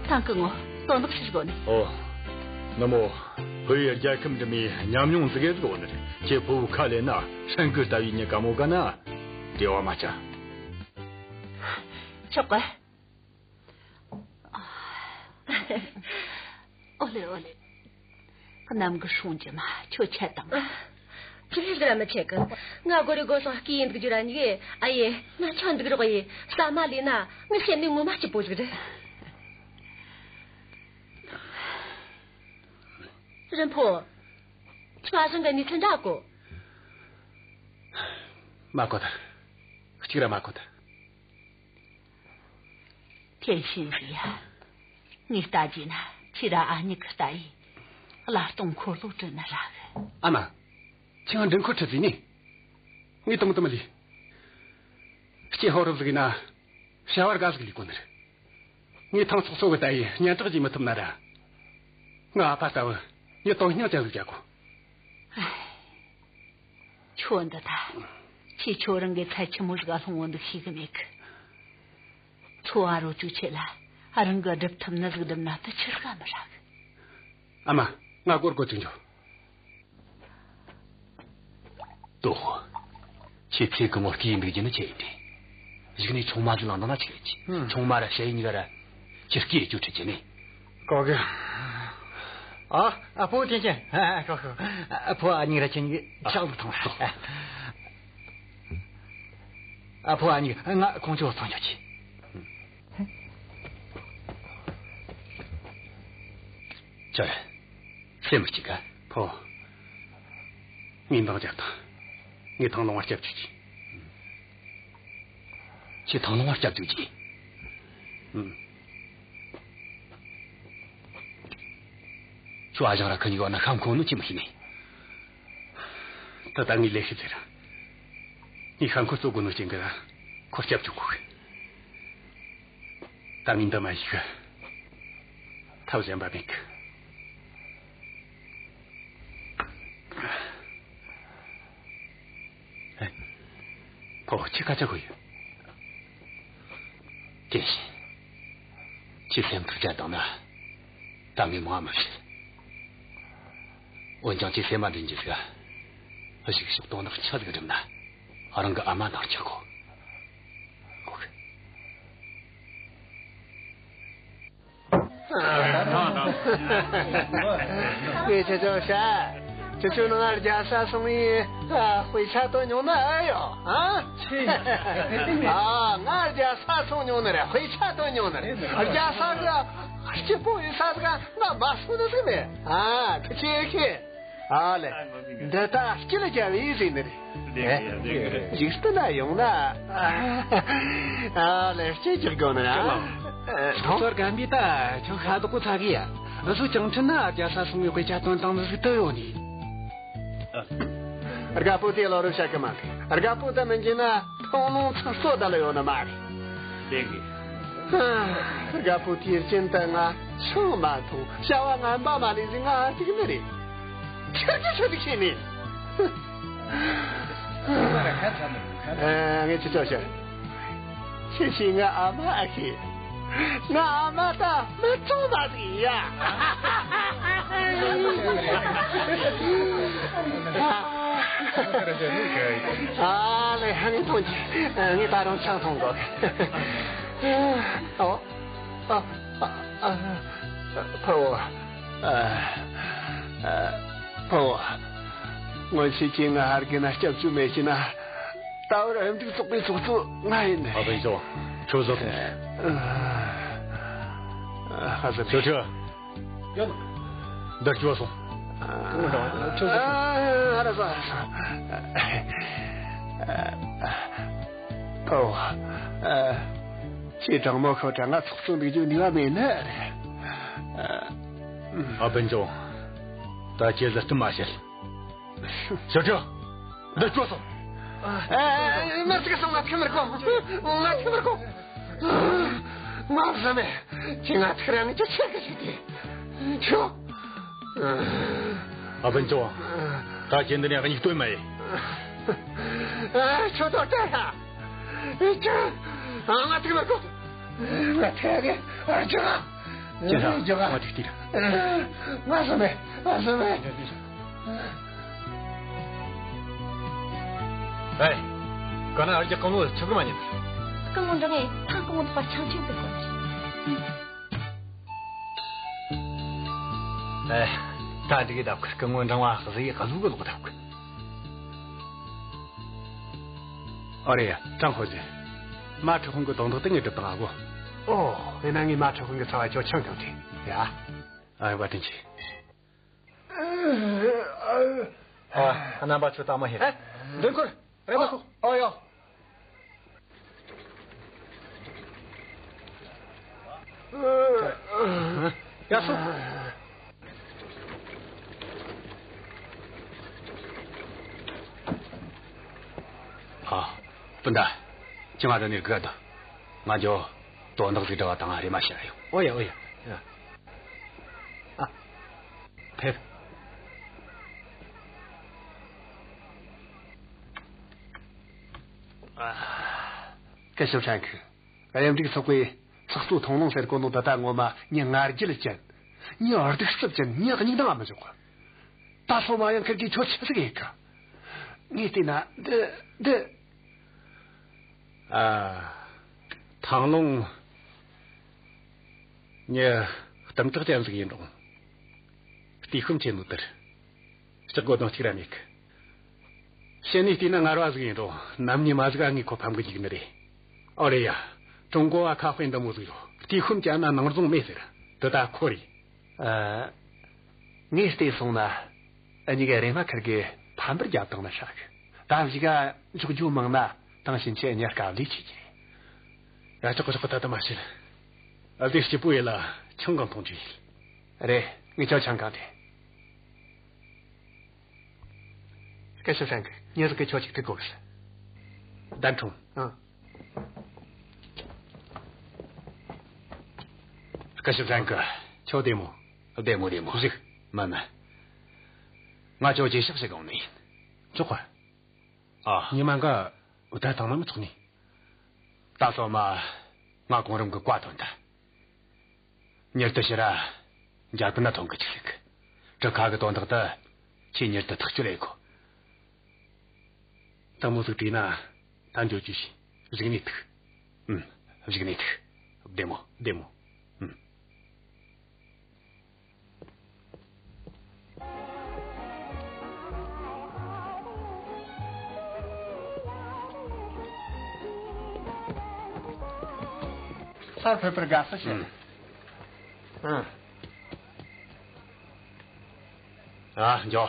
ཐང་སྐུ་ངོ། དོན་དག་ཆི་ཟིག་ཡོད་ནི། ཨོ། ནུ་མོ། བོད་ཡུལ་རྒྱལ་ཁམས་འདྲ་མོའི་ཉམས་མྱོང་ཟིག་གེ་ཟིག་ཡོད་ནི་རེད། ཁྱེད་ཕུ་བོ་ཁ་ལེན་ན་ཧྲན་ཁུག་ལྟ་བུའི་མྱི་དཀའ་མོ་ག་ན་འབྲེལ་བ་མ་བྱ། ཆོག་གི། ཨོ་ལེ་ཨོ་ལེ། གནམ་གི་སྲུང་གི་མ་ཁྱོད་ཆད་དང་། ཨ། ཅི་ཕེ་ཟེར་མི་ཆད་གི། ང་སྒོ་རི་སྒོ་སོང་སྐྱིད་ཡིན་འདུག་རྒྱུ་ར་ཉིག་གི། ཨ་ཡེ། ང་ཆང་འདུག་རོགས་ཡེ། ཟ་མ་ལས་ན་ངའི་སེམས་ནས་ངོ་མ་སྐྱིད་པོ་ཟིག་རེད། རིན་ཕུང་། ཁྱོད་ཨ་ཞང་གི་གནས་ཚུལ་འདྲ་གོ། མ་གོ་ད། གཅིག་ར་མ་གོ་ད། ཐེན་ཤིན་ཟིག་ཡ། ངས་ལྟ་རྒྱུ་ན་ཁྱེད་ར་ཨ་མྱེས་གི་ལྟ་ཡི། བླ་སྟོང་འཁོར་ལོ་བྲི་ནི་ར་གི། ཨ་མ། ཁྱེད་འདྲེན་འཁོར་ཁྲིད་ཟིག་ནི། ངས་དང་དུ་མི་ལུས། སྐྱེ་ཧོ་རབ་ཟིག་ཡིན་ན། བྱ་བ་དགའ་ཟིག་ལས་གོ་ནི་རེད། ངས་ཐང་ཚོགས་གཙོ་གི་ལྟ་ཡི་སྙན་གྲགས་རྒྱས་མི་ཐུབ་ན་ར། ང་ཨ་ཕ་ལྟ་བུ་ངས་དོན་སྙིང་ཅན་ཟིག་བྱ་གོ། ཁྱོད་འདི་ད། ཁྱེད་ཁྱོད་རང་གི་ཚད་ཆི་མོ་ཟིག་ལྷུང་བོ་འདུག་ཤེས་གི་མེད་གི། འཚོ་བ་རོལ་རྒྱུའི་ཆེད་ལ་རང་གི་སྒྲུབ་ཐུབ་ནི་ཟིག་སྒྲུབ་ན་དེ་ཆི་ཟིག་མི་རག་གི། ཨ་མ། ང་སྒོར་སྒོར་ཅིག་འཇོག། ཏོ། ཁྱེད་ཚེ་གང་བོ་སྐྱིད་འདུག་རྒྱུ་ནི་ཆི་ཡིན་ཏེ། གཞུག་ནས་ཆུང་མ་ཟིག་ལངས་དང་ན་ཆི་ཡིན་གྱི། ཧུམ། ཆུང་མ་ར་ཞ་ཡི་གཉིས་ཀ་ར་ཁྱེད་སྐྱིད་རྒྱུ་ཁྲིད་ཀྱི་ནི། གོ་གི། ཨ། ཨ་ཕོ་ཅན་ཅན། ཨ། གོ་གོ། ཨ་ཕོ་ཨ་ཉིག་ར་ཁྱེད་གཉིས་ཆག་ལུགས་ཐོང་ར། ཨ་ཕོ་ཨ་ཉིག་ང་ཁོང་ཆོ་ཚང་ཆོག་གྱིས། ཅར། སེམས་མི་སྐྱིད་ག། ཕོ། ངས་འདང་རྒྱབ་དང་། ངས་ཐང་ལོང་བ་སྐྱབས་བཅོལ་གྱིས། ཁྱེད་ཐང་ལོང་བ་སྐྱབས་བཅོལ་གྱིས། ཨུམ། ཁྱོད་ཨ་ཞང་ར་ཁ་གཉིས་བ་ན་ཤམ་ཁོ་ནོ་ཅི་མི་ཤེས་ནི། ད་ལྟ་ངས་ལས་ཤེས་ཟེར། ངས་ཤམ་ཁོ་གཙོ་དགོས་ནོ་ཅན་གི་ར་ཁོ་སྐྱབས་བཅོལ་གོ་གི། ད་ངས་འདི་མ་ཡིག་གི། ཐབས་གཞན་པ་མེད་གི། ཨེ། ཕོ་ཁྱེད་སྐད་ཆ་གོ་ཡོད། དེ་བཞིན། ཁྱེད་སེམས་ཐག་བཅད་བཏང་ན། ད་ངས་མང་མི་བཤད། འོན་ཀྱང་ཁྱེད་སེམས་མ་འདྲེན་རྒྱུ་ཟིག་ཨ། གཞུག་ཕྱོགས་དོན་དག་ཆི་ཟིག་སྒྲུབ་ན། རང་གི་ཨ་མ་འདང་རྒྱག་གོ། གོ་གི། ངས་ཁྱེད་ཚོ་བཤད། ཁྱེད་ཚོའི་ནང་རྒྱལ་ས་སོང་ཡིན། ཨ། དཔེ་ཆ་སྟོན་མྱོང་ནི་ཨེ་ཡོད། ཨ། ཨ། ང་རྒྱལ་ས་སོང་མྱོང་ནི་རེད། དཔེ་ཆ་སྟོན་མྱོང་ནི་རེད། རྒྱལ་ས་གི་སྐྱིད་པོ་ཡིན་ས་ཟིག་ང་མ་སོང་ནི་ཟིག་མེད། ཨ། ཁི་ཆེ་ཁི། ཨ་ལེ། འདི་ད་སྐྱིད་ལ་རྒྱལ་བའི་ཟིག་ནི་རེད། ལེགས་ཡ་ལེགས་ཡ། འཇིག་རྟེན་ན་ཡོང་ན། ཨ་ལེ། སྐྱིད་ཅིག་དགོས་ནི་ར། ཨ། ཐོང་། ཚོར་གམ་པའི་ད་ཁྱོད་ཁ་དོག་པོ་ཚ་གི་ཡ། འུ་ཚོ་ཅང་ཁྲིད་ན་རྒྱལ་ས་སོང་བའི་དཔེ་ཆ་སྟོན་སྟངས་ཟིག་ལྟོས་ཡོང་ནི། རྒད་པོ་དེ་ལོ་རུ་བཤད་གི་མ་རེད། རྒད་པོ་ད་མི་འགྱིན་ན་ཐང་ལུང་ཚིག་གཙོ་ད་ལ་ཡོད་ནི་མ་རེད། ལེགས་གི། རྒད་པོ་དེ་རྐྱེན་ད་ང་ཆང་མ་འཐུང་བྱ་བ་ངན་པ་མ་ལས་ཟིན་ང་ཨ་ཅིག་ནི་རེད། ཁྱེད་ཀྱིས་ཆི་ཟིག་བྱས་ནས། ཨ། ངས་ཅི་ཅོ་བྱེད། ཁྱེད་ཀྱིས་ང་ཨ་མ་ཨེ་ཤེས། ང་ཨ་མ་ད་མི་གཙང་མ་ཟིག་ཡིན་ཡ། ཨ་ལེ། ངས་འཐུང་རྒྱུ། ངས་ད་རུང་ཆང་འཐུང་དགོས། ཨོ། ཨ། ཨ། ཨ། ཕ་བོ། ཨ། ཨ། ཕ་བོ། སྔོན་ཆད་ཁྱེད་ང་ཧར་གི་ན་སྐྱབས་བཅོལ་མེད་ཀྱི་ན། ད་བར་ཨེམ་ཀྲིག་ཚོགས་པའི་ཚོགས་གཙོ་ང་ཡིན་ནི། ཨ་ཕན་ཚུན་ཁྱོད་བཟོ་སོང་། ཨ། ཧ་ཟེར། ཁྱོད་ཁྱོད། ཡོད། འདིར་སྐྱོད་སོང་། ཨ། ཁྱོད་བཟོ་སོང་། ཨ། ཧ་ར་ཟ། ཨ། ཕ་བོ། ཨ། ཁྱེད་དྲང་མོ་ཁོ་དྲང་ང་ཚོགས་གཙོ་འདུག་རྒྱུ་ནུས་པ་མེད་ནི་རེད། ཨ། ཨ་ཕན་ཚུན། ད་ཁྱེད་ཟིག་སྟུན་མ་བྱེད། ཞོ་ཅོ། འདི་སྐྱོ་སོང་། ཨ། མི་ཚིག་སོང་། ང་ཚིག་མི་རྐོ། ང་ཚིག་མི་རྐོ། ང་བཟི་མེད། ཁྱེད་ང་ཚིག་རང་ཅི་ཆེ་གི་ཞིག་དེ། ཁྱོ། ཨ་ཕན་ཚུན། ད་ཁྱེད་འདི་ནས་གཉིད་སྟོན་མ་ཡེ། ཨ། ཁྱོད་དོ་ལྟ་ཡ། ཨེ་ཅི། ཨ། ང་ཐུག་མ་གོ། ང་ཐུག་གི། ཨ། ཅི་ག་ཅི་ག་ཅི་ག་ང་ཐུག་ཏི་ར། ང་བཟི་མེད། ང་བཟི་མེད། ཨེ། ག་ན་ཨར་གྱི་སྐུ་ངོ་ཆུ་གི་མ་ཉན། སྐུ་ངོ་འདྲ་ངེ་ཐང་སྐུ་ངོ་ཐོག་ཆང་ཆེན་པོ་གོ། ཨེ། ད་འདི་གི་བདག་སྐུ་ངོ་འབྲང་བ་གཟི་ག་ལུ་གི་ལོག་བདག་སྐུ། ཨོ་རེད་ཡ། ཀྲང་ཧོ་ཟེར། མ་ཁྲི་ཧུང་གི་དོན་དག་དེ་ངས་སྒྲུབ་བཏང་ཨ་གོ། ཨོ། དེ་ན་ངས་མ་ཁྲི་ཧུང་གི་ཚབ་བ་ཁྱོད་ཆང་གང་དྲིས་ཡ། ཨ། བཀའ་དྲིན་ཆེ། ཨ། རྣམ་པ་ཚོ་ད་མ་ཧེ། ཨ། མདུན་སྐོར་རེ་མ་ཁོ། ཨོ་ཡོ། ཡ་སོ། ཨ། སྤུན་ཟླ། ཁྱེད་ང་དང་ནས་སྒུག་དང་། ང་ཇོ་དོན་དག་ཟིག་འདྲ་བ་དང་རེ་མ་བྱ་ཡོང་། ཨོ་ཡ། ཨོ་ཡ། ཡ། ཨ། ཕེབས། ཨ། སྐུ་ཞབས་ཧྲན་ཁི། གཡམ་སྒྲིག་ཚོགས་པའི་ཚོགས་གཙོ་ཐོང་ལོང་ཟེར་གོ་ནོ་འདི་ད་ངོ་མ་མྱི་ང་རྒྱལ་ཅན། མྱི་གདུག་རྩུབ་ཅན། མྱི་སྙིང་ནང་མི་འཇོག་གི། ད་སོ་མ་ཡང་ཁིར་གི་ཁྱོད་ཆི་ཟིག་ཡེད་གི། ངས་བལྟས་ན་འདི་འདི། ཨ། ཐང་ལུང་ཉི་གཏུམ་དྲག་ཅན་ཟིག་ཡིན་རུང་། བལྟས་ཤོམ་ཆེ་ནོ་དེར། ལྕགས་སྒོ་དང་གཅིག་ར་མེད་གི། ཕྱི་ནས་བལྟས་ན་ངར་བ་ཟིག་ཡིན་རུང་ནམ་ཉི་མ་ཟིག་ཨ་ངས་ཁོ་ཕམ་གི་འཇུག་ནི་རེད། ཨོ་རེད་ཡ། ཀྲུང་གོ་བ་ཁ་དཔེ་འདི་མོ་ཟིག་ཡོད། བལྟས་ཤོམ་བྱས་ན་ནང་རྫོང་མེད་ཟེར། འདི་ད་ཁོ་རེད། ཨ། ངས་བལྟས་སོང་ན། འུ་གཉིས་ཀས་རེམ་མ་ཁུར་གི་ཕམ་པར་རྒྱབ་བཏང་ན་ཧྲ་གི། ད་གཞུག་ག་འཇོག་རྒྱུ་མང་ན་དེང་ཕྱིན་ཆད་གཉིས་ཀ་བློས་བྱེད་ཀྱི་རེད། ཡ། ཆོག་གི་ཆོག་གི། ད་ད་མ་བྱེད། ཨ། དེ་སྐྱིད་པོ་ཡེད་ལ་ཆང་གང་འཐུང་རྒྱུ་ཡེད། རེད། ངས་ཁྱོད་ཆང་གང་སྟེར། སྐུ་ཞབས་ཧྲན་གི། ཉིན་ཟིག་གི་ཁྱོད་ཅིག་ཐུག་དགོས་གི། ད་འཁྲུངས། ཨང་། སྐུ་ཞབས་ཧྲན་གི། ཁྱོད་བདེ་མོ། བདེ་མོ་བདེ་མོ། བཞུགས། མིན། ང་ཁྱོད་གྱེས་ཕྱག་ཞིག་དགོས་ནི་ཡིན། ཆོག་ག། ཨ། ཉི་མ་འགའ་བསྡད་བཏང་ན་མི་ཆོག་ནི། ད་སོ་མ་ང་གོང་རིམ་གི་བཀའ་ཐོན་ཐལ། མྱུར་དུ་ཕྱིར་ར་འཇར་པན་ན་ཐོན་གི་ཆུག་ཟིག། གྲུ་ཁ་གི་དོན་དག་དེ་ཁྱོས་མྱུར་དུ་ཐག་གཅོད་ལས་དགོས། དེ་མོ་ཟིག་བྲིས་ན་ད་འགྱོ་རྒྱུ་བྱོས། གཞུག་ནས་ཐུག། ཨུམ། གཞུག་ནས་ཐུག། བདེ་མོ། བདེ་མོ། ཨུམ། སར་ཕེབས་པར་དགའ་བསུ་ཞུ། ཨུམ། ཨུམ། ཨ། འགྱོ།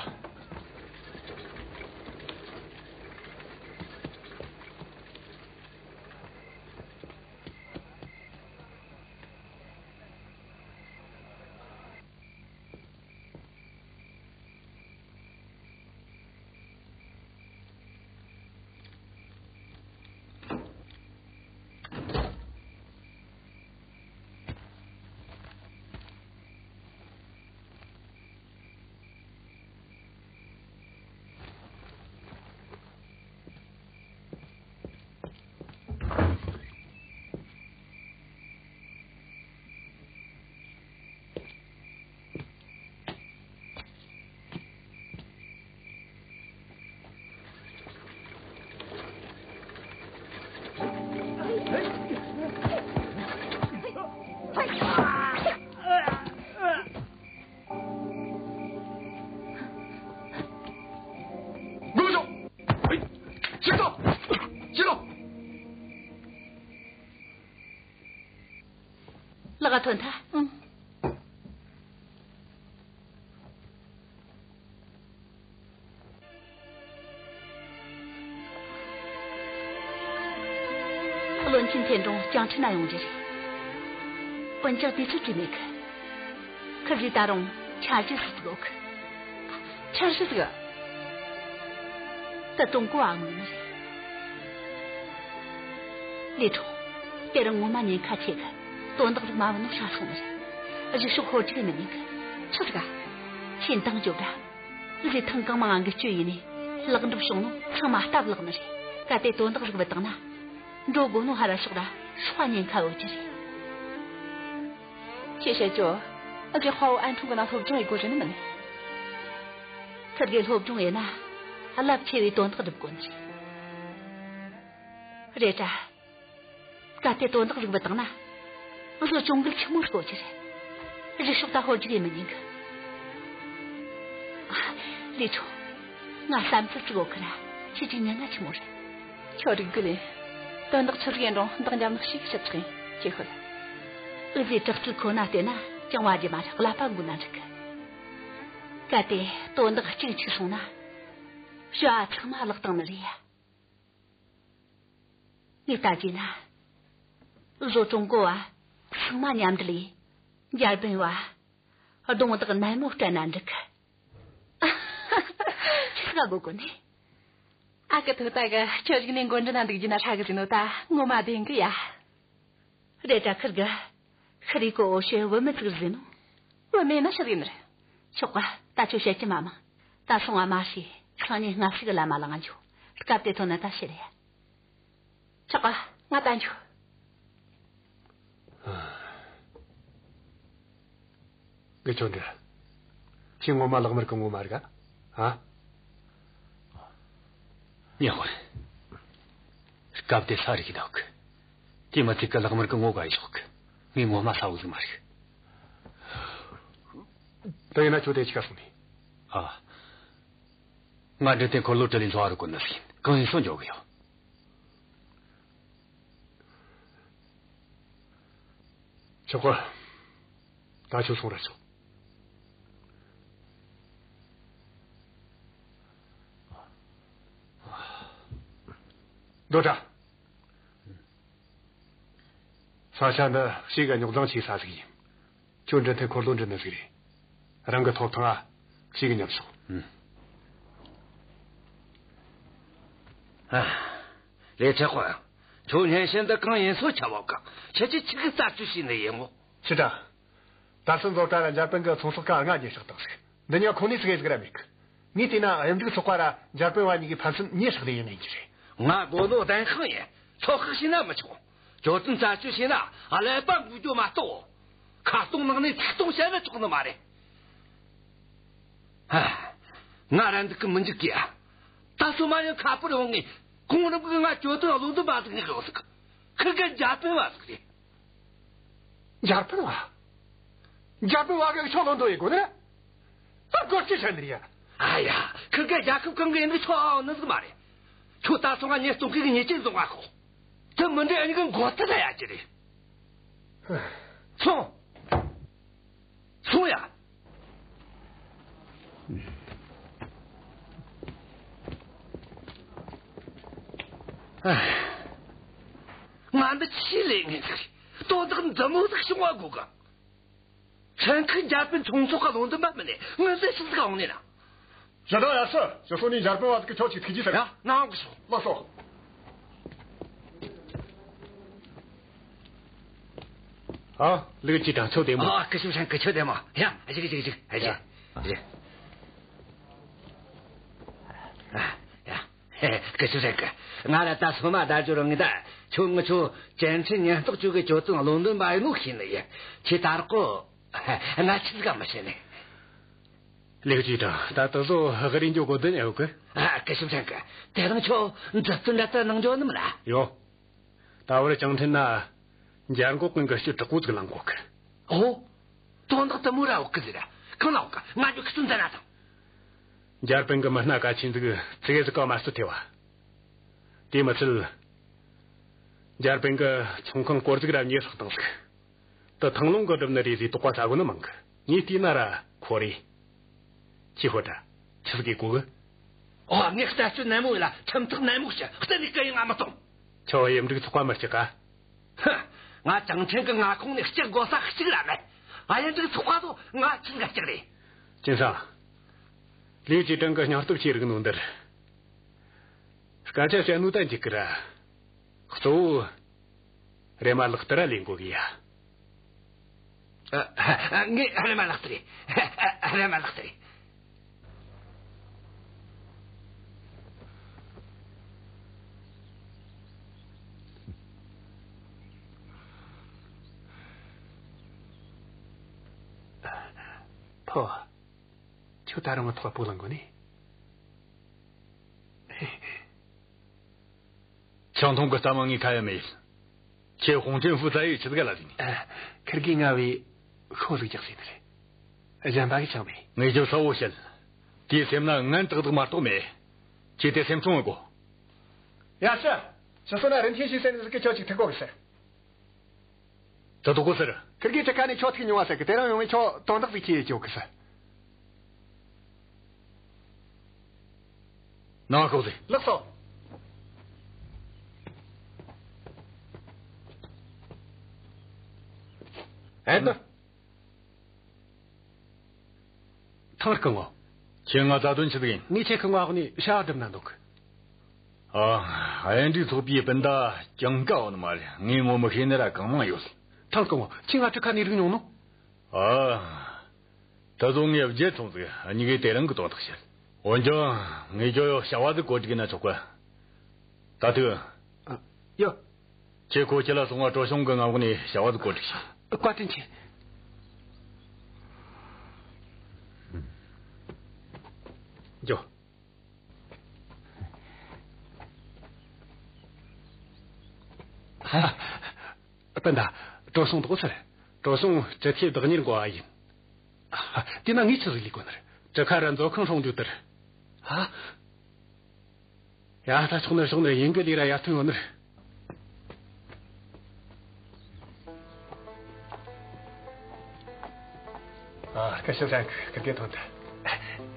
ལག་ཐོན་ཐལ། ཨང་། བློན་ཆེན་ཐེན་ཀྲུང་ཅང་ཁྲིན་ན་ཡོང་རྒྱུ་རེད། འོན་ཀྱང་དུས་ཚོད་བྲིས་མེད་གི། ཁིར་གིས་ད་རུང་འཆར་གཞི་ཟིག་བརྩི་གོ་གི། འཆར་གཞི་ཟིག། ད་ཀྲུང་གོ་བ་དམིགས་ནི་རེད། ལི་ཁྲུང་། དེ་རིང་ངོ་མ་ཉེན་ཁ་ཆེ་གི། དོན་དག་ཟིག་མ་བུད་ནོ་ཧྲ་སོང་ནི་རེད། གཞུག་ཕྱོགས་ཧོལ་རྒྱུག་ཡེད་མི་ཉན་གི། ཆི་ཟིག་ག། ཁྱེད་འདང་རྒྱོབ་ར། འུ་ཟོས་ཐེངས་གང་མང་འགུལ་སྐྱོད་ཡས་ནས་ལེགས་འགྲུབ་བྱུང་ནོ་ཚང་མ་སྟབས་ལེགས་ནི་རེད། གལ་ཏེ་དོན་དག་ཟིག་བུད་བཏང་ན། འགྲོ་དགོས་ནོ་ཕར་ར་ཞོག་ར་སྲོག་ཉེན་ཁ་ཡོད་རྒྱུ་རེད། ཁྱེད་བཤད་རྒྱུ། འུ་ཟོས་དཔའ་བོ་ཨན་ཁྲུང་གི་ནང་སློབ་སྦྱོང་ཡེད་དགོས་རྒྱུ་ནི་མིན། ཁིར་གིས་སློབ་སྦྱོང་ཡེད་ན་རླབས་ཆེ་བའི་དོན་དག་སྒྲུབ་དགོས་ནི་རེད། རེད་དྲ། གལ་ཏེ་དོན་དག་ཟིག་བུད་བཏང་ན། འུ་ཟོ་གྱོང་གུད་ཆི་མོ་ཟིག་ཡོད་རྒྱུ་རེད། གཞུག་ཕྱོགས་ད་ཧོལ་རྒྱུག་ཡེད་མི་ཉན་གི། ཨ། ལི་ཁྲུང་། ང་བསམ་ཚུལ་ཟིག་ཡོད་གི་ར། ཁྱེད་ཀྱིས་ཉན་ན་ཆི་མོ་རེད། ཁྱོད་རིག་རྒོལ་ཡིན། དོན་དག་ཆི་ཟིག་ཡིན་རུང་འདང་རྒྱབ་ནོ་ཞེ་གི་ཞིབ་ཚགས་ཡིན། ཁྱོས་ཤོད། འུ་ཟོས་དྲག་རྩལ་ཁོ་ན་བལྟས་ན་ཅང་བ་རྒྱུ་མ་རེད། ཀླད་པ་འགུལ་ན་འགྲིག་གི། གལ་ཏེ་དོན་དག་གཅིག་འཆུག་སོང་ན། བྱ་བ་ཚང་མ་བརླག་བཏང་ནི་རེད་ཡ། ངས་བལྟ་རྒྱུ་ན། བཟོ་ཀྲུང་གོ་བ་ཚང་མ་མཉམ་འབྲེལ་ཡས། འཇར་པན་བ་གདོང་བདག་ནན་མོ་སྤྲད་ན་འགྲིག་གི། ཆི་ཟིག་ག་དགོད་གོ་ནི། ཨ་ཁུ་ཐུག་ད་གི་ཁྱོད་རིག་གནས་འགོ་འདྲེན་ན་འདུག་རྒྱུ་ན་ཧྲ་གི་ཟེར་ནོ་ད་ངོ་མ་བདེན་གི་ཡ། རེད་དྲ། ཁིར་གི་ཤི་རི་ཀོ་འོ་ཤེ་བུད་མེད་ཟིག་ཟེར་ནོ། བུད་མེད་ན་ཤི་རི་ནི་རེད། ཆོག་ག། ད་ཁྱོད་བཤད་རྒྱུ་མ་མང་། ད་སོང་བ་མ་ཤེས། སང་ཉིན་སྔ་ཕྱི་གི་ལམ་མ་ལངས་འཇུག། སྐབས་དེ་ཐོན་ན་ད་ཤི་རེད། ཆོག་ག། ང་ད་འཇུག། དགེ་ཆོས་འདྲི། ཁྱེད་ངོ་མ་ལག་དམར་གི་ངོ་མ་རིག་ག། ཨ། ཉེ་ཧོར། སྐབས་དེ་ས་རིག་གི་འདུག་དེ་མ་ཚིག་གི་ལག་དམར་གི་ངོ་ག་ཡི་ཤོག་ངས་ངོ་མ་ས་བོ་ཟིག་མ་རིག་དེ་ཡིན་ན་ཁྱོད་དེ་ཅི་ག་སོང་ནི། ཨ། ང་འདྲེ་དེ་འཁོར་ལོ་དྲི་ལི་འཚོ་བ་རུ་གོ་ནི་ཟིག་གང་ཡིན་སོང་འཇོག་གི་ཡོད། ཆོག་གོ། ད་ཁྱོད་སོང་ར་ཆོག་རྡོ་བཀྲ། ས་ཆ་འདི་ཞེ་གི་རྙོག་འཛིང་ཆེ་ས་ཟིག་ཡིན། ཁྱོད་འདྲེ་དེ་འཁོར་ལོ་འདྲི་ནི་ཟིག་རེད། རང་གི་ཐོབ་ཐང་ང་ཞེ་གི་ཉམས་སོང་། ཨ། ལས་ཆག་གོ། ཁྱོད་སྙན་ཞེན་འདི་གང་ཡིན་སོ་ཆ་བོ་གང་ཁྱེད་ཀྱིས་ཆི་གི་རྩད་གཅོད་བྱས་ནི་ཡིན་ངོ་། ཕྱི་དྲག་ད་སོ་མཛོ་གྲྭ་ལ་འཇར་པན་གི་ཚོང་ཟོག་ག་ལྔ་ཉེས་བསགས་བཏང་ཟིག་འདི་ཉོ་ཁོ་ནས་ཟིག་ཟིག་ར་མེད་གི་ངས་བལྟས་ན་གཡུ་འབྲུག་ཚོགས་པ་ར་འཇར་པན་བ་གཉིས་ཀྱི་ཕན་ཚུན་ཉེས་བསགས་ནི་ཡིན་ནི་ཡིན་གྱི་རེད། ང་དགོ་ནོ་བདེན་དཔང་ཡིན། ཚོད་དཔག་བྱས་ན་མི་ཆོག་གྱོད་དོན་རྩད་གཅོད་བྱས་ན་ཀླད་པ་འགུལ་རྒྱུ་མ་གཏོགས། ཁ་སྟོང་ནང་ནས་ཚིག་སྟོང་བཤད་ན་ཆོག་ནི་མ་རེད། ཧ། ང་ར་འདུག་གི་མི་འཇུག་གི་ཡ། ད་སོ་མ་ཡང་ཁ་པར་ཡོང་ངས་གོང་རིམ་གི་ང་གྱོད་དོན་བློ་འདོན་པ་ཟིག་ངས་ཡོད་ཟིག་ཁི་གེ་འཇར་པན་བ་ཟིག་རེད། འཇར་པན་བ། འཇར་པན་བ་གི་ཆོ་ལོ་འདོ་ཡི་གོ་ནི། ད་སྒོར་ཅི་ཤན་ནི་ཡ། ཨ་ཡ། ཁི་གེ་རྒྱལ་ཁབ་གང་གི་ཡིན་ནི་ཆོ་ཨ་ནི་ཟིག་མ་རེད། ཁྱོད་ད་སོང་ང་ཉེས་གཏོང་གི་ཉེས་ཅན་བཟུང་བ་ཁོ། དེ་མི་འདྲ་ཨ་ནི་གི་མགོ་ཐད་ལ་ཡ་ཅི་རེད། སོང་། སོང་ཡ། ང་འདི་ཆི་ལས་ངན་ཟིག་དོན་དག་འདི་མོ་ཟིག་བྱུང་བ་དགོས་གི་ཧྲན་ཁི་འཇར་པན་ཚོང་ཚོགས་ག་ལུང་འདི་མ་མིན་ནས་ངི་ཟེར་ཤི་ཟིག་འོང་ནས་ན། ཞི་ཏྲང་ཡ་སི་ཞི་སོ་ནི་འཇར་པན་བ་ཟིག་གི་ཁྱོད་ཅིག་ཐུགས་རྗེ་ཟེར། ཡ་ནང་གི་སོ། ལགས་སོ། ཨ། ལིའུ་ཅི་ཀྲང་ཁྱོད་བདེ་མོ། ཨ། སྐུ་ཞབས་ཧྲན་ཁི་ཁྱོད་བདེ་མོ། ཡ། བཞུགས་བཞུགས་བཞུགས། བཞུགས་བཞུགས། ཨ། ཡ། སྐུ་ཞབས་ཧྲན་ཁི། ང་ལ་ད་སོ་མ་ད་ཇོ་རང་ངི་ད་ཁྱོད་ངི་ཆོ་བཅད་ཁྲིམས་ཉེན་རྟོག་ཅུས་གི་གྱོད་དོན་བློ་འདོན་པ་ཡིན་ནོ་ཤེས་ནི་ཡིན། ཁྱེད་ད་རག་གོ། ང་ཆི་ཟིག་ག་མི་ཤེས་ནི། ལིའུ་ཅི་ཀྲང་ད་ད་གཟོད་ཧ་གི་རིང་འཇོག་གོ་དོན་ཨེ་ཡོད་གི། ཨ། སྐུ་ཞབས་ཧྲན་ཁི། དེ་རིང་ཁྱོད་མཛུབ་སྟོན་འདྲ་ད་གནང་འཇོག་ནི་མིན་ན། ཡོ། ད་བར་ཅང་ཁྲིན་ན་འཇར་འགོག་གི་འགུལ་སྐྱོད་དྲག་པོ་ཟིག་ལངས་གོ་གི། ཨོ། དོན་དག་དེ་མོ་ར་ཡོད་གི་ཟེར། གང་ལ་ཡོད་གི། ང་ཚོ་ཁི་ཚོ་འཛིན་ན་དང་། འཇར་པན་གི་མི་སྣ་གལ་ཆེན་ཟིག་ཙི་གེ་ཟིག་ག་མ་སུ་ཐེ་བ། དེ་མི་ཚད། འཇར་པན་གི་ཚོང་ཁང་སྐོར་ཟིག་ར་ཉེས་བསགས་བཏང་ཟིག་ད་ཐང་ལུང་གི་སྒྲུབ་ནི་རེད་ཟེར་དོགས་པ་ཟ་གོ་ནི་མང་གི། ངས་བལྟས་ན་ར་ཁོ་རེད། ཁྱོས་ཤོད་དྲ། ཆི་ཟིག་གི་གོ་གི། ཨོ། ངས་རྩད་གཅོད་ནན་མོ་ཡིན་ལ་ཁྲིམས་ཐག་ནན་མོ་བྱས། གཏན་ནས་སྐད་ཡིག་ང་མི་གཏོང་། ཁྱོད་གཡུ་འབྲུག་ཚོགས་པ་མི་སྐྲག་ག། ཧ། ང་ཅང་ཁྲེང་གི་མངའ་ཁོངས་ནས་སྐྲག་དགོས་ས་གཅིག་ར་མེད། གཡུ་འབྲུག་ཚོགས་པ་ཚོ་ང་ཆི་ཟིག་ག་སྐྲག་རེད། ཅིན་སང་། ལིའུ་ཅི་ཀྲང་གི་སྙིང་སྟོབས་ཆེ་རིག་ནོ་འདིར། སྐད་ཆ་བཤད་ནོ་ད་འཇིགས་གི་ར། གཙོ་བོ། རེམ་མ་ལག་བསྟར་ར་ལས་འགོ་གི་ཡ། ཨ། ཨ། ངས་རེམ་མ་ལག་བསྟར་རེད། ཨ། རེམ་མ་ལག་བསྟར་རེད། ཕོ། ཁྱོད་ད་རུང་ངི་ཐོག་སྤོ་ལངས་གོ་ནི། ཆང་འཐུང་གི་གཏམ་ངས་ཁ་ཡ་མེད། ཁྱེད་ཧོང་ཀྲེན་ཧྥུ་ཙ་ཡི་ཆི་ཟིག་ལ་ཟིན། ཨ། ཁིར་གིས་ང་བའི་ཤོ་ཟིག་རྒྱག་ཟིན་ནི་རེད། གཞན་པ་གིས་ཆང་མེད། ངས་ཁྱོད་གསལ་བོ་བཤད། དེའི་སེམས་ན་ངན་ཏག་ཏག་མ་གཏོགས་མེད། ཁྱེད་དེ་སེམས་ཆུང་ངི་གོ། ཡ་ཤི། ཤི་སོ་ན་རིན་ཆེན་ཞིག་ཟེར་ནི་ཟིག་གིས་ཁྱོད་ཅིག་ཐུག་གོ་གི་ཟེར། ད་དུ་གོ་ཟེར། ཁིར་གིས་ཁྲི་ཁ་ནས་ཁྱོད་ཐུག་མྱོང་བ་ཟེར་གི། དེ་རིང་ཡོང་ངས་ཁྱོད་དོན་དག་ཟིག་ཁྱེར་ཡོང་གི་ཟེར། ནང་ཤོག་ཟེར། ལགས་སོ། ཨེ་ད། ཐང་སྐུ་ངོ། ཁྱེད་ང་བཙལ་དོན་ཆི་ཟིག་ཡིན། ངས་ཁྱེད་ཀྱི་མངའ་འོག་ནས་བྱ་བ་སྒྲུབ་ན་འདོད་གི། ཨ། གཡུ་འབྲུག་ཚོགས་པའི་སྤུན་ཟླ་ཅང་ཀ་བོ་ནི་མ་རེད། ངས་ངོ་མི་ཤེས་ནི་ར་གང་མང་ཡོད། ཐང་སྐུ་ངོ། ཁྱེད་ང་ཁྲི་ཁ་ནས་རིག་མྱོང་ནོ། ཨ། ད་དུང་ངས་བརྗེད་སོང་ཟིག། གཉིས་ཀས་དེ་རིང་གི་དོན་དག་བཤད། འོན་ཀྱང་ངས་ཁྱོད་ཡོ་བྱ་བ་ཟིག་བཀོད་སྒྲིག་ན་ཆོག་གི། ད་ཐུག། ཨ། ཡོ། ཁྱེད་ཁོ་ཁྱེད་ལ་སོང་བ་གྲོ་ཞང་གི་མངའ་འོག་ནས་བྱ་བ་ཟིག་བཀོད་སྒྲིག་བྱོས། བཀའ་དྲིན་ཆེ། འགྱོ། ཧ། སྤུན་ཟླ། བྲོ་སོང་དོག་ཚར། བྲོ་སོང་ཅི་ཐེ་བདག་གཉེར་འགོ་བ་ཡིན། དེ་ན་ངས་ཆི་ཟིག་ལས་གོ་ནི་རེད། གྲུ་ཁ་ར་མཛོད་ཁང་སྲུང་རྒྱུ་དེར། ཧ། ཡ། ད་ཆོག་ནི་རེད། ཆོག་ནི་རེད། ཡིན་གི། ལས་ར་ཡར་ཐོན་ཡོང་ནི་རེད། ཨ། སྐུ་ཞབས་ཧྲན་ཁི་ཁིར་གེ་ཐོན་ཐལ།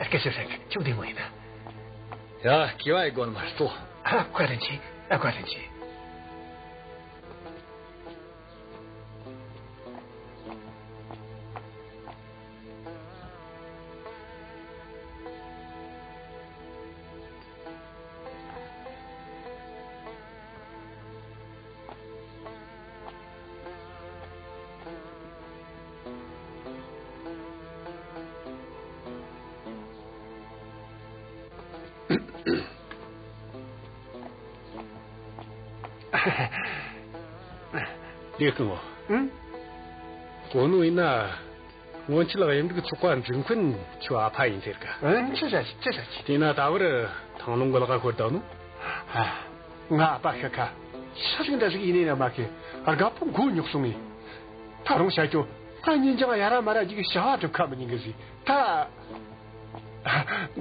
སྐུ་ཞབས་ཧྲན་ཁི་ཁྱོད་བདེ་མོ་ཡིན་ན། ཡ། སྐྱེ་བ་ཡི་སྒོ་ནས་མར་ལྟོས། ཨ། བཀའ་དྲིན་ཆེ། ཨ། བཀའ་དྲིན་ཆེ། ལིའུ་སྐུ་ངོ། ཨང་། གོ་ནོ་ཡིན་ན། སྔོན་ཆད་གཡུ་འབྲུག་ཚོགས་པ་འཛུགས་མཁན་ཁྱོའི་ཨ་ཕ་ཡིན་ཟེར་ག། ཨང་། ཅི་བྱ་ཅི་བྱ་ཅི། དེས་ན་ད་བར་ཐང་ལུང་གི་ལག་ཁ་ཤོར་བསྡད་ནོ། ཨ། ང་ཨ་ཕ་ཤི་ཁ། ཤི་ཟིག་འདྲ་ཟིག་ཡིན་ནི་ན་མ་ཁི། རྒད་པོ་མགོ་རྙོག་སོང་ངས། ད་རུང་བྱ་རྒྱུ། ང་ཉིན་རྒྱང་ཡ་ར་མ་ར་རྒྱུག་གི་བྱ་བ་སྒྲུབ་ཁ་མི་ཉན་གི་ཟིག། ད་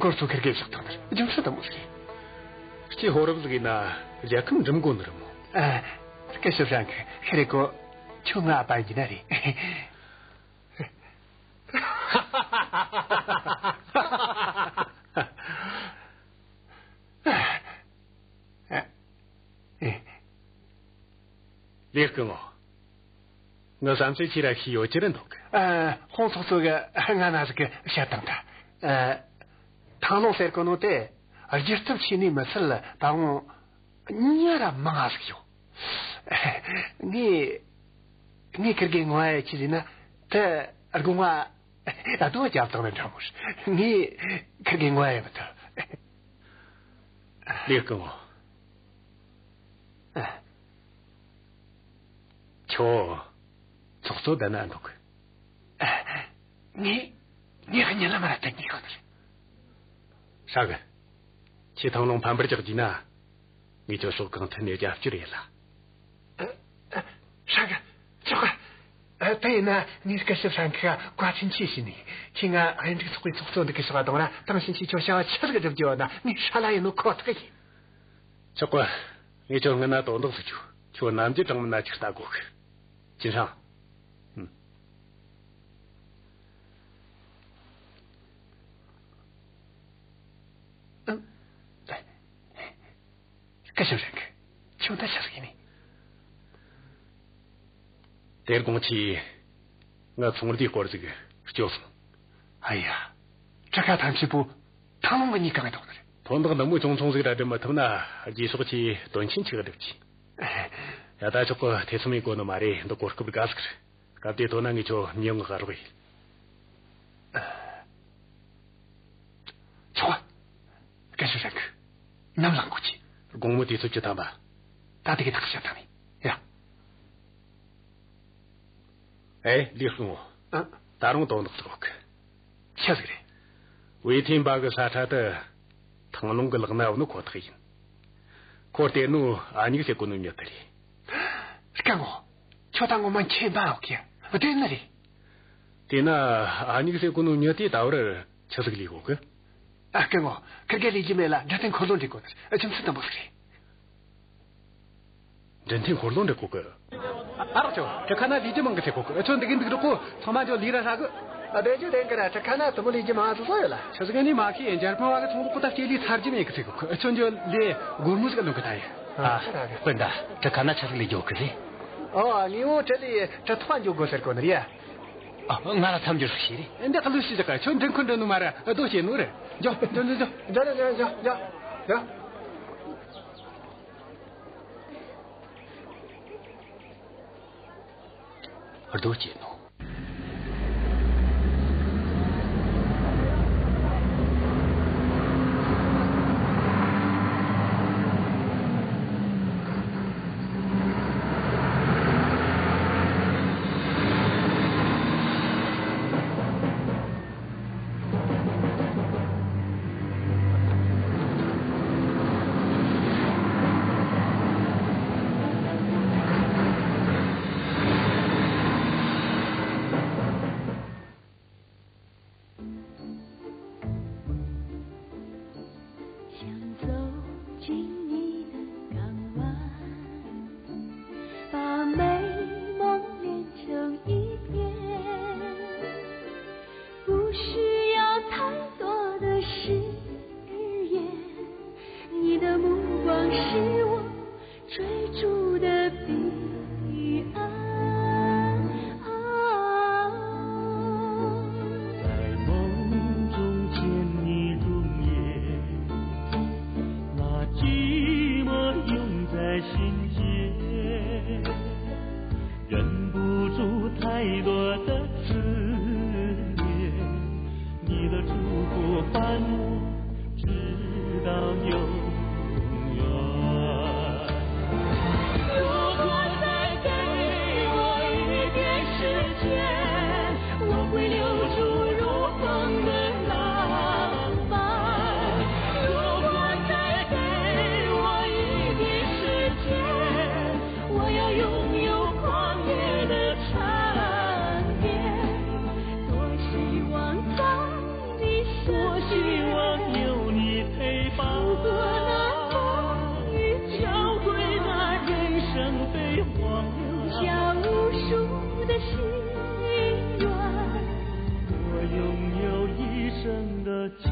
འགོར་ཚོ་ཁེར་གེ་བཞག་ཐང་ནི་རྒྱུ་མཚན་དེ་མོ་ཟིག་རེད། སྐྱེས་ཕོ་རབ་ཟིག་ཡིན་ན་རྒྱལ་ཁམས་འགྲིམ་དགོས་ནི་རེད་མོ། ཨ། སྐུ་ཞབས་ཧྲན་ཁི། ཁེ་རེ་ཀོ། ཁྱོད་ང་ཨ་ཕ་ཡིན་ན་རེད། ལིའུ་སྐུ་ངོ། ངའི་བསམ་ཚུལ་ཁྱེད་ར་ཤེས་ཡོད་རྒྱུ་རེད་འདོད་གི། ཨ། ཧོང་ཚོགས་གཙོ་གིས་ང་ན་ཟིག་གི་བཤད་བཏང་ད། ཨ། ཐང་ལུང་ཟེར་གོ་ནོ་དེ་སྒྱུར་ཐབས་བྱས་ནི་མི་ཚད་ད་རུང་མྱི་ར་མང་ང་ཟིག་ཡོད། ངས་ངས་ཁིར་གེ་ངོ་ཡ་ཆི་ཟེར་ན། དེ་དགོངས་པ་ད་དོ་རྒྱབ་བཏང་ནི་འདྲ་མོ་རེད། ངས་ཁིར་གེ་ངོ་ཡ་མི་ཐུབ། ལིའུ་སྐུ་ངོ། ཨ། ཁྱོད་ཚོགས་གཙོ་བསྡད་ན་འདོད་གི། ངས་ངས་གཉིད་ལམ་ར་དེ་གཉིད་གོ་ནི་རེད། ཧྲ་གི། ཁྱེད་ཐང་ལུང་ཕམ་པར་རྒྱག་རྒྱུ་ན། ངས་ཁྱོད་ཕྱོགས་གང་ཐད་ནས་རྒྱབ་སྐྱོར་ཡེད་ལ། ཧྲ་གི། ཆོག་གི། ཨ། དེ་ཡིན་ན་ངས་སྐུ་ཞབས་ཧྲན་ཁི་ག་བཀའ་དྲིན་ཆེ་ཞུ་ནི། ཁྱེད་ང་གཡུ་འབྲུག་ཚོགས་པའི་ཚོགས་གཙོ་འདི་གི་ཕྱོགས་གཏོང་ར། དེ་ཕྱིན་ཆད་ཁྱོད་བྱ་བ་ཆི་ཟིག་སྒྲུབ་རྒྱུ་ཡོད་ན་ངས་ཧྲ་ལ་ཡིན་ནོ་ཁོ་ཐག་ཡིན། ཆོག་གི། ངས་ཁྱོད་སྔོན་ན་དོན་དག་ཟིག་བཅུག། ཁྱོད་ནམ་རྒྱུན་དྲང་མིན་ན་ཅིག་ལྟ་དགོས་གི། ཅི་ཧྲང་། ཨུམ། ཨུམ། སྐུ་ཞབས་ཧྲན་ཁི། ཁྱོད་ད་ཆི་ཟིག་ཡིན་ནི། དེར་དགོང་ཁྱེད་ང་ཚོང་འདིའི་སྐོར་ཟིག་སྐྱོ་སོང་། ཨ་ཡ། གྲུ་ཁ་ཐམས་ཅད་པོ་ཐང་ལུང་གི་གཉིས་ཀ་ངས་ཐོག་ནི་རེད། དོན་དག་འདི་མོ་ཆུང་ཆུང་ཟིག་ར་སྒྲུབ་མི་ཐུབ་ན། རྗེས་ཕྱོགས་ཁྱེད་དོན་ཆེན་ཆི་གི་སྒྲུབ་རྒྱུ། ཡ། ད་ཆོག་གི། ཐེ་ཚོམ་ཡེད་དགོས་ནི་མ་རེད། འདི་གོ་སྐབས་དགའ་ཟིག་རེད། སྐབས་དེ་ཐོན་ན་ངས་ཁྱོད་མྱི་མངགས་རོགས་ཡེད། ཆོག་ག། སྐུ་ཞབས་ཧྲན་ཁི། ནམ་ལངས་དགོས་ཀྱི། དགོང་མོ་དུས་ཚོད་བཅུ་ཐམ་པ། ད་དེ་གི་ཐག་བཅད་བཏང་ནི། ཡ། ཨེ། ལིའུ་སྐུ་ངོ། ཨ། ད་རུང་དོན་དག་ཟིག་ཡོད་གི། ཆི་ཟིག་རེད། ཝེ་ཐེན་པ་གི་ས་ཁྲ་དེ་ཐང་ལུང་གི་ལག་ན་ཡོད་ནོ་ཁོ་ཐག་ཡིན། ཁོ་སྟེར་ནོ་ཨ་ཉིག་ཟེར་གོ་ནོ་མྱི་དེ་རེད། སྐུ་ངོ། ཁྱོད་ད་ངོ་མ་མཁྱེན་པ་ཡོད་གི། བདེན་ནི་རེད། དེས་ན་ཨ་ཉིག་ཟེར་གོ་ནོ་མྱི་དེས་ད་བར་ཆི་ཟིག་ལས་གོ་གི། ཨ། སྐུ་ངོ། ཁིར་གེ་ལས་རྒྱུ་མེད་ལ་འཕྲོད་བསྟེན་འཁོར་ལོ་འགྲིག་གོ་ནི་རེད། རྒྱུ་མཚན་དེ་མོ་ཟིག་རེད། འཕྲོད་བསྟེན་འཁོར་ལོ་འགྲིག་གོ་གི། ཨ། རོགས་ཆོ། གྲུ་ཁ་ན་ལས་རྒྱུ་མང་གི་ཟེར་གོ་གི། ཁྱོད་འདི་གི་འདུག་རོགས་གོ། ཚང་མ་འགྱོ། ལས་ར་ཧྲ་གི། ཨ། བདེ་རྒྱུ་བདེན་གི་ར། གྲུ་ཁ་ན་དེ་མོ་ལས་རྒྱུ་མང་ང་ཟིག་བཟོ་ཡོད་ལ། ཆི་ཟིག་ནི་མ་ཤེས། འཇར་པན་བ་གི་ཚོང་ལོག་གོ་ད་སྐྱེ་ལས་ཚར་རྒྱུ་མེད་གི་ཟེར་གོ་གི། ཁྱོད་འགྱོ། ལས་སྒོར་མོ་ཟིག་ལོན་གི་ད་ཡ། ཨ། ཨ། སྤུན་ཟླ། གྲུ་ཁ་ན་ཆི་ཟིག་ལས་འགྱོ་གི་རེད། ཨོ། ངས་འོ་དེ་ལས་གྲུ་ཐོག་འགྱོ་དགོས་ཟེར་གོ་ནི་རེད་ཡ། ཨ། ང་ར་མཚམས་འཇོག་ཞིག་བྱེད་རེ། འདི་ཀ་ལུས་ཤི་ཅག་ག། ཁྱོད་འདྲེན་ཁུལ་འདྲེན་ནོ་མ་ར་རྡོ་བྱེད་ནོ་རེད། འཇོག་འཇོག་འཇོག་འཇོག། འཇོག་འཇོག་འཇོག་འཇོག་འཇོག། རྡོ་བྱེད་ནོ། 直到永远。如果再给我一点时间，我会留住如风的浪漫。如果再给我一点时间，我要拥有旷野的长天。多希望在你身边，多希望有你陪伴。走过那风雨，找回那人生飞黄。留下无数的心愿。我拥有一生的期